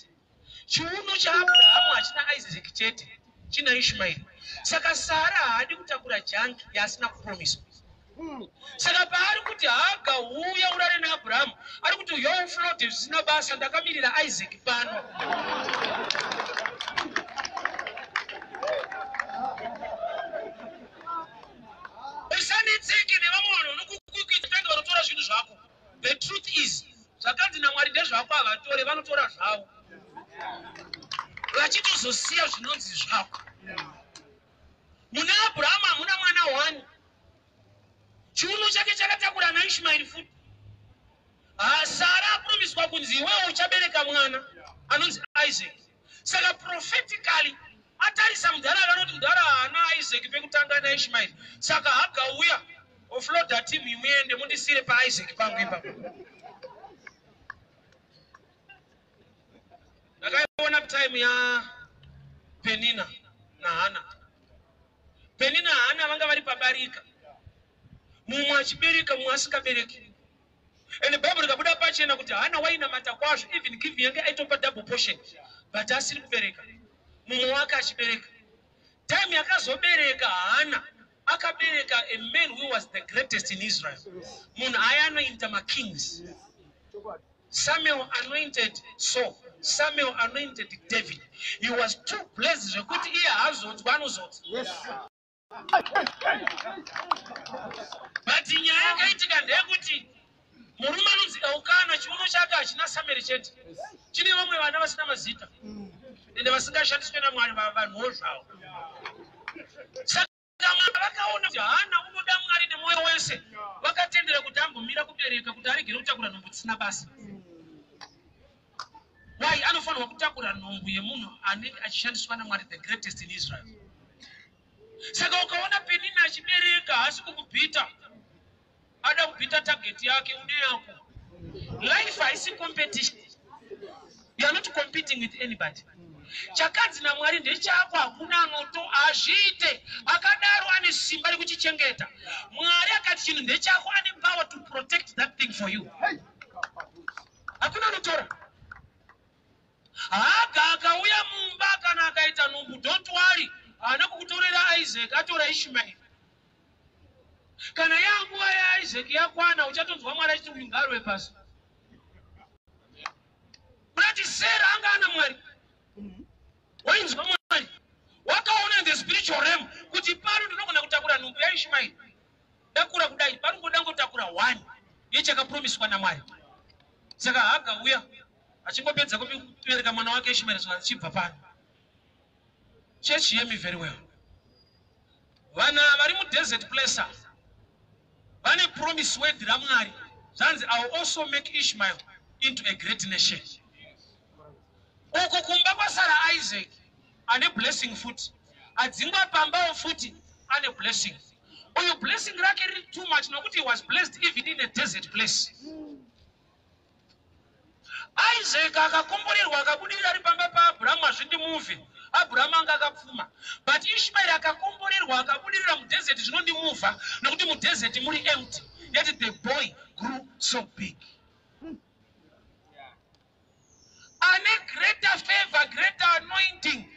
chiuno chaAbrahamu hachina Isaac chete, china Ishmaeri. Saka Sara haadi kutakura junk yaasina kupromiswa. Saka paari kuti, "Haga, uya urare naAbrahamu," ari kuti, "Yo, offload zvisina basa, ndakamirira Isaac pano." Usanetseke nevamwe vanhu vanokukwikidza tange vanotora zvinhu zvako. The truth is, zvakanzi naMwari ndezvako, havatore, vanotora zvavo vachitozosiya zvinonzi zvako. Muna Abrahamu hamuna mwana 1, chiuno chake chakatakura naIshmaeri futi. Sara apromiswa kunzi iwewe uchabereka mwana anonzi Isaac. Saka prophetically atarisa mudhara, akanoti mudhara haana Isaac pekutanga naIshmaeri. Saka Haga, uya offloada team, imuende mundisire paIsaac pangu ipapo. Ndakaiona time yaPenina naHana. Penina, Hana vanga vari pabarika, mumwe achibereka, mumwe asingabereki. And Bhaibheri rikabuda pachena kuti Hana wainamata kwazvo, even giving yange aitopa double portion, but asiri kubereka, mumwe wake achibereka. Time yakazobereka Hana, akabereka a man who was the greatest in Israel, munhu aianointa makings. Samuel anointed Saul, Samuel anointed David. He was too blessed zvekuti iye haazodzwa, anozodzwa. But nyaya yakaitika ndeyekuti murume anonzi Elkana, chiuno chake hachina Samueri chete, chine vamwe vana vasina mazita ende vasingashandiswe naMwari, vanhuwo zvavo. Saka vakaona kuti Hana unoda Mwari nemwoyo wese, vakatendera kuti ambomira kubereka kuti aregere kutakura nhumbu dzisina basa. Why? Anofanirwa kutakura nhumbu yemunhu anenge achishandiswa naMwari, the greatest in Israel. Saka ukaona Penina achibereka, haasi kukubhita, ada kubhita target yake. Une yako life, haisi competition. You are not competing with anybody. Chakanzi naMwari ndechako, hakuna anoto hazviite. Akadaro ane simba rekuchichengeta. Mwari akati chinhu ndechako, ane power to protect that thing for you. Hakuna anotora. Haga akauya mumba kana akaita nhumbu, don't worry, haana kukutorera Isaac, atora Ishmaeri. Kana yanguva yaIsaac yakwana, uchatonzwa Mwari achiti, "Uyu ngaarwe pasi." Unati Sara anga ana Mwari, wainzwa Mwari, wakaona in the spiritual realm kuti pano ndinogona kutakura nhumbu yaIshmaeri, ndakura kudai, panongoda ngotakura one yechakapromiswa naMwari. Saka Haga uya achingopedza kubereka mwana wake Ishmaeri, so achibva pano. Church, hear me very well. Vana vari mudesert place vane promise word raMwari. Zvanzi, "I will also make Ishmael into a great nation." Uku kumba kwasara Isaac ane blessing futi, adzingwa pambawo futi ane blessing. Uyu blessing rake riri too much nokuti he was blessed even in a desert place. Isaac akakomborerwa, akabudirira ari pamba paAbhurahamu, hazvindimuvhe. Abhurahamu anga akapfuma, but Ishmaeri akakomborerwa, akabudirira mudesert. Zvinondimuvha nokuti mudesert muri empty, yet the boy grew so big. Ane greater favor, greater anointing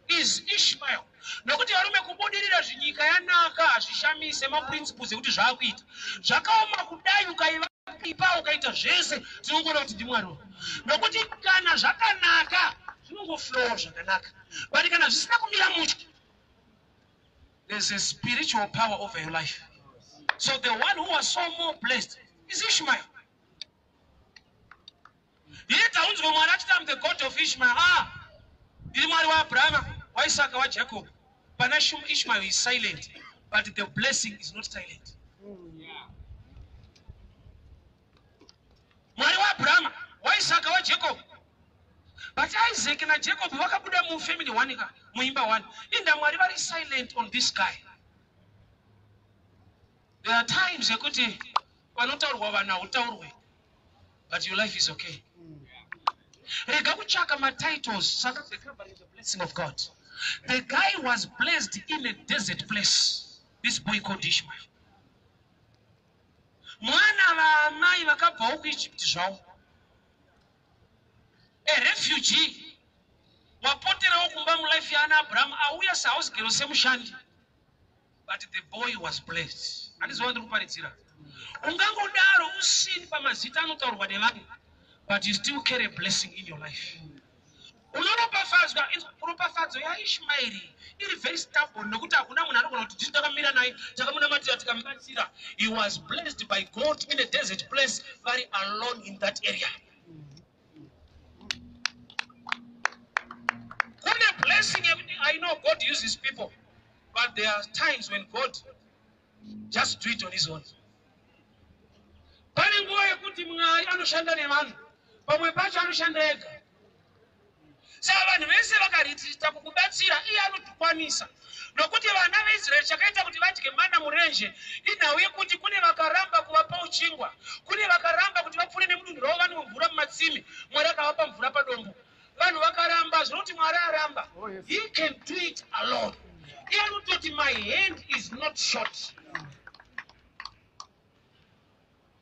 is Ishmael, nokuti varume, kubudirira zvinyika yanaka hazvishamise. Maprinciples ekuti zvaakuita zvakaoma kudai, ukaiva ipa ukaita zvese, tinongoona kuti ndiMwari, nokuti kana zvakanaka zvinongoflowa zvakanaka, but kana zvisina kumira mushe, there's a spiritual power over your life. So the one who was so more blessed is Ishmael. Yet haunzwe Mwari achiti, "Am the God of Ishmael." Ah, ndiri Mwari waAbrahama, waIsaka, waJacob. Pana Ishmael is silent, but the blessing is not silent. Mwari waAbrahama, waIsaka, waJacob, but Isaac naJacob vakabuda mufamily one ka, muimba one. Inda Mwari vari silent on this guy? There are times yekuti panotaurwa vanhu hautaurwe, but your life is okay. Rega kutsvaka matitles saka the covering the blessing of God. The guy was blessed in a desert place, this boy called Ishmael, mwana vaamai vakabvawo kuEgypt zvavo, a refugee wapoterawo kumba mulife yaana Abrahamu, auya sehouse girl, semushandi, but the boy was blessed. Handiziva ndiri kuparidzira. Ungangodaro usini pamazita anotaurwa nevanhu, but you still carry a blessing in your life. Unoropafadzwa. Ropafadzo yaIshmaeri iri very stubborn, nekuti hakuna munhu anogona kuti tisu takamira naye, takamunamatira, tikamubatsira. He was blessed by God in a desert place, very alone in that area. Kune blessing yekuti I know God uses people, but there are times when God just do it on his own. Pane nguva yekuti Mwari anoshanda nevanhu, pamwe pacho anoshanda ega. Saka vanhu vese vakaritita kukubatsira, iye anotikwanisa, nokuti vana veIsraeri chakaita kuti vadye mana murenje inhau yekuti kune vakaramba kuvapa uchingwa, kune vakaramba kuti vapfuure nemudunhu ravo vanwe mvura mumatsime. Mwari akavapa mvura padombo, vanhu vakaramba. Zvinoti Mwari aramba? Oh, yes. He can do it alone. Iye anototi, "My hand is not short."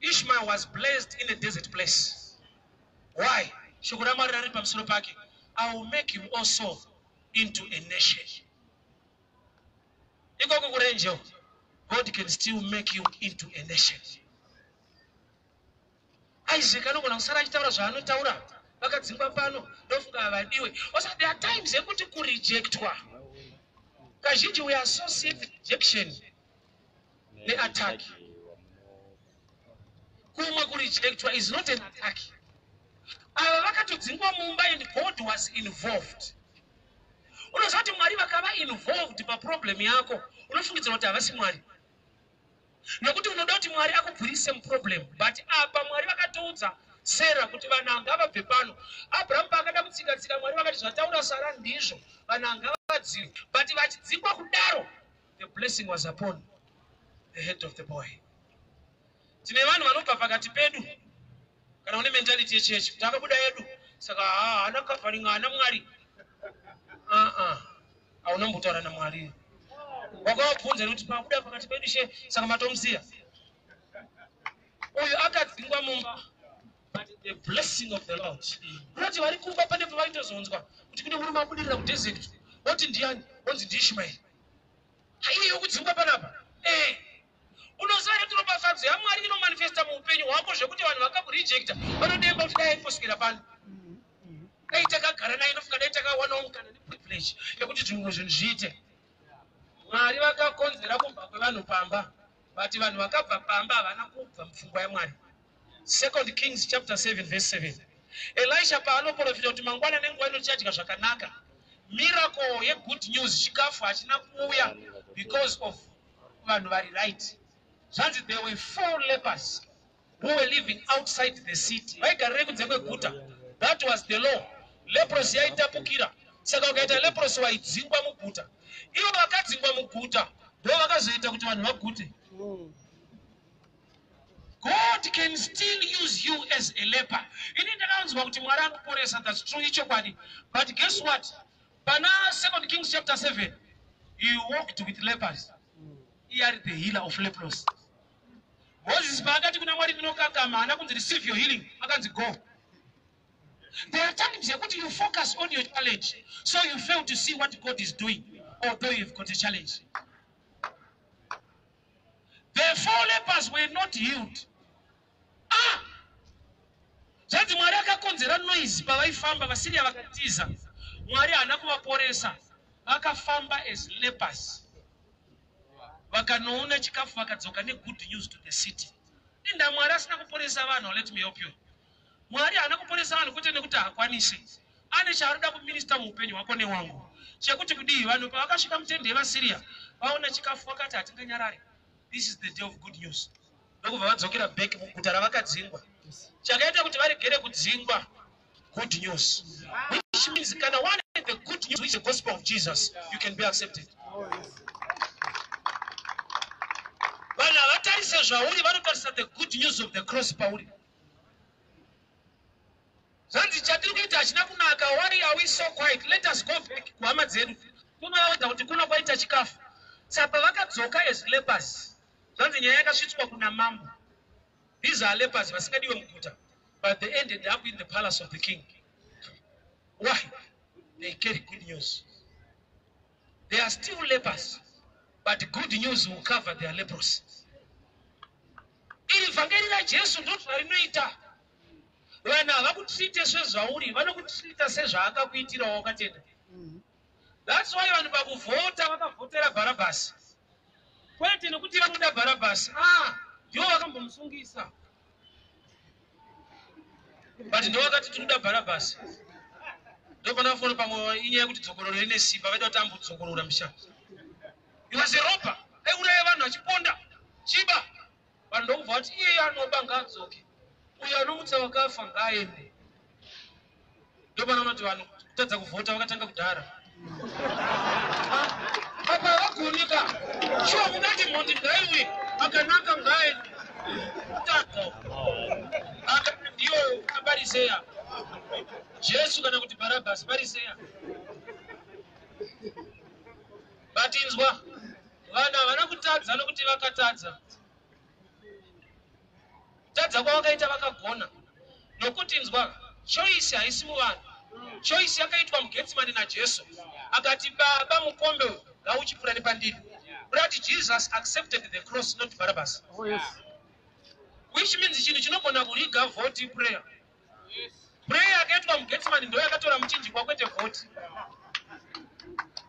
Ishmael was blessed in a desert place. Why? Shoko raMwari rari pamusoro pake. I will make him also into a nation. Ikoko kurenje, God can still make you into a nation. Isaac anogona kusara achitaura zvaanotaura, vakadzingwa pano, ndofunga havadiwe. Also, there are times yekuti kurejectwa, kazhinji we associate rejection neattack. Kumwe kurejectwa is not an attack. Ava vakatodzingwa mumba and God was involved. Unoziva kuti Mwari vakava involved paproblem yako, unofungidzira kuti havasi Mwari, nekuti unoda kuti Mwari akubvirise muproblem. But apa Mwari vakatoudza Sara kuti vanhu ngavabve pano. Abrahamu paakada kutsika tsika, Mwari vakati zvataura Sara ndizvo, vanhu ngavadziwe. But vachidzingwa kudaro, the blessing was upon the head of the boy. Tine vanhu vanobva pakati pedu, kana une mentality yechechi kuti akabuda yedu, saka haana covering, haana Mwari. Aa, hauna mbotaura naMwari. Wakavabvunza nekuti pabuda pakati pedu she, saka matomusiya. Uyu akadzingwa mumba, but the blessing of the Lord, kunoti vari kumba pane pavaitozonzwa kuti kune murume abudirira kudesert, oti ndiani? Onzi ndiIshmaeri. Haiye yokudzingwa panapa. Unoziva here kuti ropafadzo yaMwari inomanifesta muupenyu hwako zvekuti vanhu vakakurejecta vanodemba kuti dai aimboswera pano, dai takagara naye, inofunga dai takawanawo mukana neprivilege yekuti zvimwe zvinhu zviite. Mwari vakakonzera kubva kwevanhu pamba, but vanhu vakabva pamba havana kubva mupfungwa yaMwari. Second Kings chapter 7 verse 7, Elisha paanoprofita kuti mangwana nenguva ino tichadya zvakanaka, miracle yegood news, chikafu hachina kuuya because of vanhu vari right. Zvanzi there were four lepers who were living outside the city. Vaigarire kunze kweguta. That was the law. Leprosy yaitapukira, saka ukaita leprosy waidzingwa muguta. Ivo vakadzingwa muguta ndo vakazoita kuti vanhu vagute. God can still use you as a leper. Ini ndakanzwa kuti Mwari anoporesa. That's true, ichokwadi. But guess what? Pana Second Kings chapter 7, he walked with lepers. Iye ari the healer of leprosy. Moses paakati kuna Mwari, "Ndinokakama," haana kunzi, "Receive your healing." Akanzi, "Go." There are times yekuti you focus on your challenge, so you fail to see what God is doing, although you've got a challenge. The four lepers were not healed. Ah, zvanzi Mwari akakonzera noise pavaifamba, vaSiria vakatiza. Mwari haana kuvaporesa. Vakafamba as lepers, vakanoona chikafu, vakadzoka negood news to the city. Inda Mwari asina kuporesa vanhu? Let me help you. Mwari haana kuporesa vanhu kwete nekuti haakwanisi. Ane chaanoda kuminista muupenyu hwako newangu, chekuti kudii? Vanhu pavakasvika mutende yevaSiria, vaona chikafu, vakati, "Hatinganyarare. This is the day of good news." Ndokubva vadzokera back muguta ravakadzingwa. Chakaita kuti varegere kudzingwa, good news, which means kana wane the good news, which is the gospel of Jesus, you can be accepted. Oh, yes. Vanhu havatarise zvauri, vanotarisa the good news of the cross pauri. Zvanzi chatiri kuita hachina kunaka. Why are we so quiet? Let us go back kuhama dzedu, tonovaudza kuti kuno kwaita chikafu. Saka vakadzoka as lepers. Zvanzi nyaya yakasvitswa kuna mambo. These are lepers vasingadiwe muguta, but they ended up in the palace of the king. Why? They carry good news. They are still lepers, but good news will cover their leprosy. Iri vhangeri raJesu ndo zvarinoita. Vanhu havakutreate sezvauri, vanokutreata sezvaakakuitirawo wakatenda. That's why vanhu pakuvhota vakavhotera Bharabhasi, kwete nekuti vanoda Bharabhasi. Ah, ndivo vakambomusungisa, but ndo vakati tinoda Bharabhasi. Ndopana fona pamwe inyaya yekuti dzokororo ine simba, vaida kuti ambodzokorora musha. He was a robber, aiuraya vanhu achiponda chiba. Vanhu ndokubva vati iyeye anoba ngaadzoke, uyo anomutsa vakafa ngaaende. Ndopana unoti vanhu kutadza kuvhota vakatanga kudhara. Apa havagonika shuwa mungati mhondi ngaiuye, akanaka ngaaende. Kutadza aka ndiyo abariseya Jesu kana kuti Bharabhasi, bariseya. Batinzwa, vanhu havana kutadza nokuti vakatadza. Kutadza kwavakaita vakagona, nokuti nzwa, choice haisi muvanhu. Choice yakaitwa muGetsimani naJesu. Akati, "Baba, mukombe uyu ngauchipfuura nepandiri." Kurati Jesus accepted the cross, not Barabbas. Oh, yes. Which means chinhu chinogona kuriga vote, prayer. Prayer yakaitwa muGetsimani ndo yakatora muchinjikwa, kwete vote.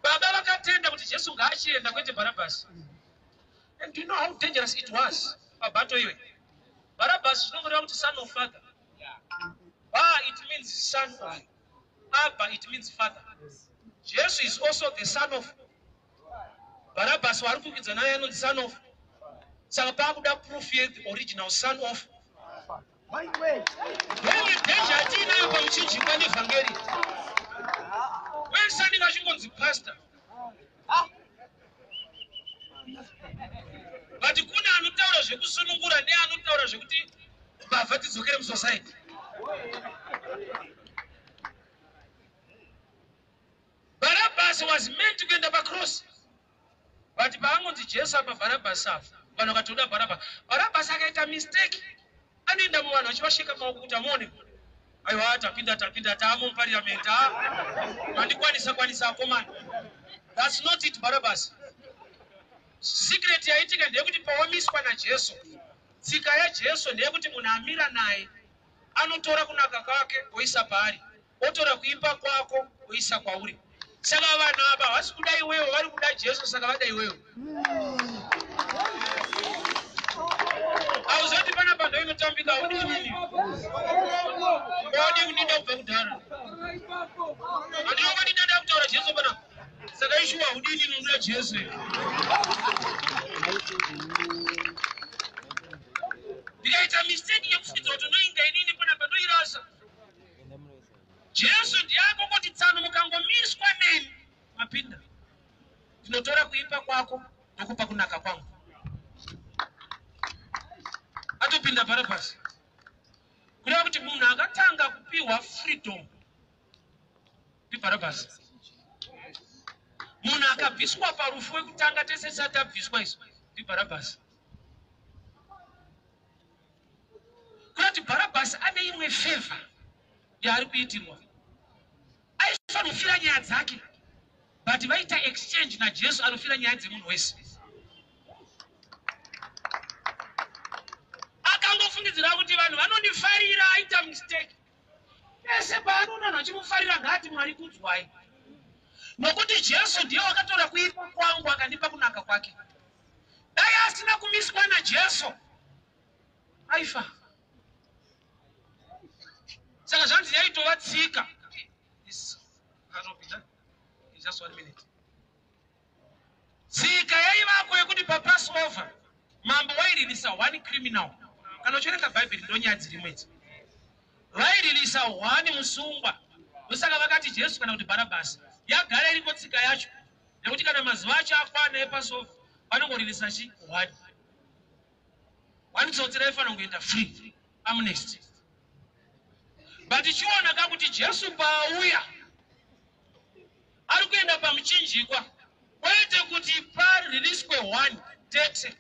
Baba vakatenda kuti Jesu ngaachienda, kwete Bharabhasi. And do you know how dangerous it was pabattle iwe? Bharabhasi zvinongoreva kuti son of father. Ba, it means son of. Abba, it means father. Jesu is also the son of Barabbas wari kukwidza naye anonzi son of. Saka paakuda proof yethe original son of. My way. Ndoimwe danger yatiinayo pamuchinjikwa nevhangeri. Wese anenge achingonzi pastor, but kune anotaura zvekusunungura neanotaura zvekuti mbavha tidzokere musociety. Barabbas was meant kuenda pacross, but paangonzi Jesu apa, Barabbas afa, vanhu vakatoda Barabbas. Barabbas akaita mistake, anoenda muvanhu achivasheka maoko kuti amuone, "Aiwa, tapinda, tapinda, taamo muparliament, a mandikwanisa kwanisa akomana." That's not it. Barabbas, secret yaitika ndeyekuti pawamiswa naJesu, tsika yaJesu ndeyekuti munhu amira naye anotora kunaka kwake oisa paari, otora kuipa kwako oisa kwauri. Saka vanhu ava havasi kuda iwewe, vari kuda Jesu. Saka vada iwewe. Hauzoti panapa ndo inotambika. Haudi inini, wadi kundida kubva kudhara, handina kwandida nda kutaura Jesu panapa. Saka ishuwa haudi inini, unoda Jesu. Ndikaita mistake yekufukidzwa kuti unoinga inini panapa, ndoirasa. Jesu ndiye akongoti tsano, mukangomiswa neni mapinda. Ndinotora kuipa kwako ndokupa kunaka kwangu. Atopinda Bharabhasi. Kureva kuti munhu akatanga kupiwa freedom ndiBharabhasi. Munhu akabviswa parufu wekutanga, tese tisati tabviswa isu, ndiBharabhasi. Kureva kuti Bharabhasi ane imwe favour yaari kuitirwa. Aifanira kufira nyaya dzake, but vaita exchange naJesu anofira nyaya dzemunhu wese. Akangofungidzira kuti vanhu vanondifarira, aita mistake. Pese paanoona vanhu vachimufarira, ngaati, "Mwari kudzwai, nokuti Jesu ndiye wakatora kuipa kwangu akandipa kunaka kwake." Dai asina kumiswa naJesu, aifa. Saka zvanzi yaitova tsika. Just one minute. Tsika yaivako yekuti paPassover mambo wairirisa one criminal. Kana uchiverenga Bhaibheri, ndonyaya dzirimo idzi. Vairirisa one musungwa. Ndosaka vakati Jesu kana kuti Bharabhasi. Yagara iriko tsika yacho nekuti kana mazuva acho akwana ePassover, vanongoririsa chi one one. Tsotsi raifanira kungoenda free, amnesty. But chiona ka kuti Jesu paauya ari kuenda pamuchinjikwa, kwete kuti paririswe 1 tete.